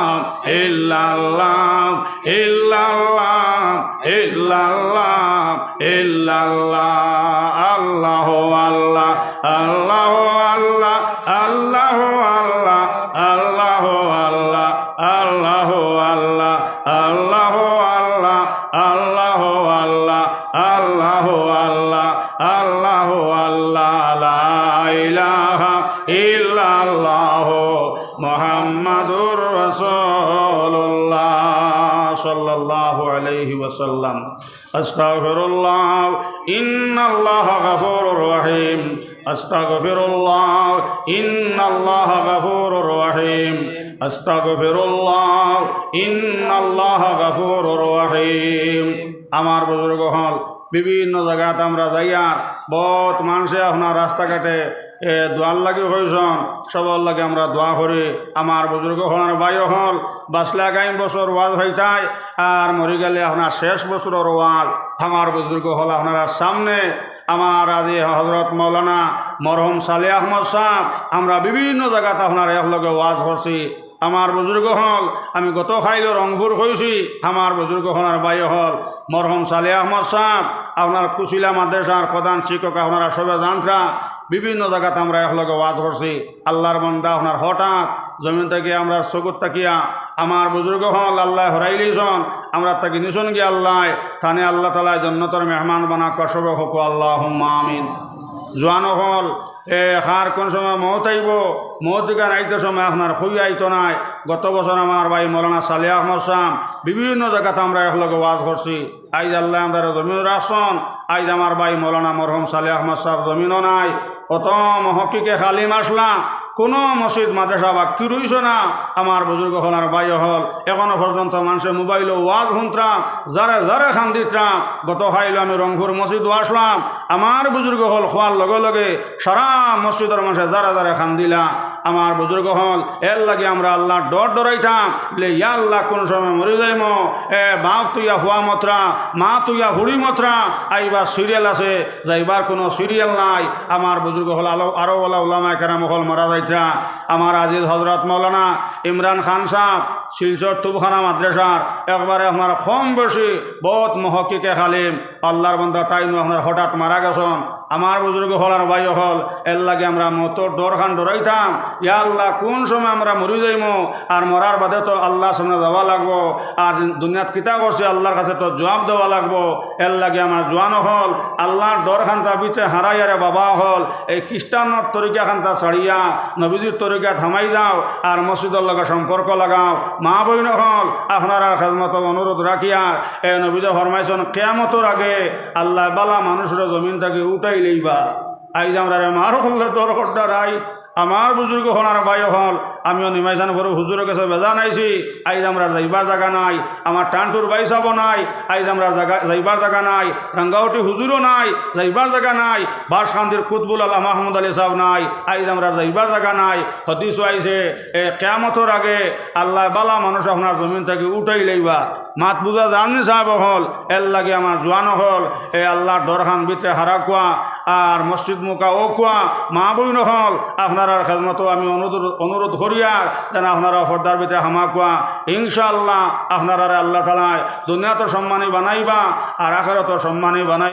الله، إلا الله، إلا الله، إلا الله، إلا الله. الله الله، الله الله، الله الله، الله الله، الله الله، الله الله، الله الله، الله الله، الله الله. لا إله إلا الله محمد رسول الله صلى الله عليه وسلم. أستغفر الله، إن الله غفور رحيم. أستغفر الله، إن الله غفور رحيم. أستغفر الله، إن الله غفور رحيم. আমার বুজুর্গ অকল, বিভিন্ন জাগাত আমরা যাইয়ার, বউত মানষে আপনার রাস্তাঘাটে এ দোয়ার লাগি কইছন, সবর লাগি আমরা দোয়া করি। আমার বুজুর্গ অকল আর ভাই অকল, বাঁচলে আগামী বছর ওয়াজ অইতায়, আর মরি গেলে আপনার শেষ বছরর ওয়াজ। আমার বুজুর্গ অকল, আপনারার সামনে আমার আজি হজরত মৌলানা মরহুম সালেহ আহমদ সাহেব, আমরা বিভিন্ন জাগাত আপনার একলগে ওয়াজ করছি। আমার বুজুর্গ অকল, আমি গত কাইলও রংপুর কইছি, আমার বুজুর্গ অকল আর ভাই অকল, মরহুম সালেহ আহমদ সাহেব, আপনার কুশিলা মাদ্রাসার প্রধান শিক্ষক, আপনারা সবে জানতরা, বিভিন্ন জাগাত আমরা একলগে ওয়াজ করছি। আল্লাহর বান্দা আপনার হঠাৎ জমিন থাকি আমরার চকুত থাকিয়া আমার বুজুর্গ অকল আল্লায় হরাইলিছন, আমরার থাকি নিছন গিয়া আল্লায়, তানে আল্লাহ তাআলায় জন্নতর মেহমান বানাউক্কা, সবে কউক্কা আল্লাহুম্মা আমিন। জোয়ান অকল, এ, কার কুন সময় মউত আইবো, মউত ইখান আইতে সময় আপনার কইয়া আইতো নায়। গত বছর আমার ভাই মৌলানা সালেহ আহমদ সাহেব বিভিন্ন জাগাত আমরা একলগে ওয়াজ করছি। আইজ আল্লায় আমরারে জমিনো রাখছন, আইজ আমার ভাই মৌলানা মরহুম সালেহ আহমদ সাহেব জমিনো নাই। অত মহক্কিকে কালিম আছলা, কুনু মসজিদ মাদ্রাসা বাক্কি রইছে না। আমার বুজুর্গ অকল আর ভাই অকল, এখনো পর্যন্ত মানষে মোবাইলো ওয়াজ হুনতরা, যারে যারে কান্দিতরা। গত কাইল আমি রংপুর মসজিদো আছলাম, আমার বুজুর্গ অকল কওয়ার লগে লগে সারা মসজিদর মানষে যারে যারে কান্দিলা। আমার বুজুর্গ অকল, এর লাগি আমরা আল্লাহর ডর ডরাইতাম, বলে, ইয়া আল্লাহ, কুন সময় মরি যাইমু? এ, বাপ থইয়া ফুয়া মতরা, মা থইয়া ফুড়ি মতরা, আইবার সিরিয়াল আছে, যাইবার কুনু সিরিয়াল নাই। আমার বুজুর্গ অকল, আলো-, আরো ওলা উলামায়ে কেরাম অকল মারা যাইতরা। আমার আজিজ হজরত মৌলানা ইমরান খান সাহেব, শিলচর তুবখানা মাদ্রাসার একবারে আপনার কম বেশি বউত মহক্কিকে কালিম, আল্লাহর বান্দা, তাইনও আপনার হঠাৎ মারা গেছন। আমার বুজুর্গ অকল আর ভাই অকল, এর লাগি আমরা মউতর ডরখান ডরাইতাম। ইয়া আল্লাহ, কুন সময় আমরা মরি যাইমু? আর মরার বাদে তো আল্লাহর সামনে যাওয়া লাগবো। আর দুনিয়াত কিতা করছি, আল্লাহর কাছে তো জুয়াব দেওয়া লাগবো। এর লাগি আমার জোয়ান অকল, আল্লাহর ডরখানতা ভিতরে হারাইয়ারে বাবা অকল, এই খ্রিস্টানর তরিকাখানতা ছাড়িয়া নবীজির তরিকাত হামাই যাও, আর মসজিদর লগে সম্পর্ক লাগাও। মা বইন অকল, আপনারার খেদমতো অনুরোধ রাখিয়ার, এ নবীজি ফরমাইছন, কিয়ামতর আগে আল্লায় বালা মানুষরে জমিন থাকি উঠাইলাইবা। আইজ আমরারে মার অকলর ডর কররা রে। আমার বুজুর্গ অকল আর ভাই অকল, আমিও নিমাইছান পরে হুজুরর গেছে বেজান আইছি। আইজ আমরার যাইবার জাগা নাই, আমার টান্টুর ভাইসাবও নাই। আইজ আমরার জাগা, যাইবার জাগা নাই, রাঙ্গাউটি হুজুরও নাই, যাইবার জাগা নাই। বাঁশকান্দির কুতবুল আলম মাহমুদ আলী সাহেব নাই, আইজ আমরার যাইবার জাগা নাই। হাদিসও আইছে, এ কিয়ামতর আগে আল্লায় বালা মানুষ আপনার জমিন থাকি উঠাইলাইবা। মাত বুজা যারনি সাহেব অকল, এর লাগি আমার জোয়ান অকল, এ আল্লাহর ডরখান ভিতরে হারাউক্কা, আর মসজিদমুখা অউক্কা। মা বইন অকল, আপনারার খেদমতো আমি অনুরোধ, অনুরোধ করিয়ার, যেন আপনারা পর্দার ভিতরে হামাউক্কা। ইনশাআল্লাহ আপনারারে আল্লাহ তাআলায় দুনিয়াত সম্মানী বানাইবা, আর আখেরাত সম্মানী বানাইবা।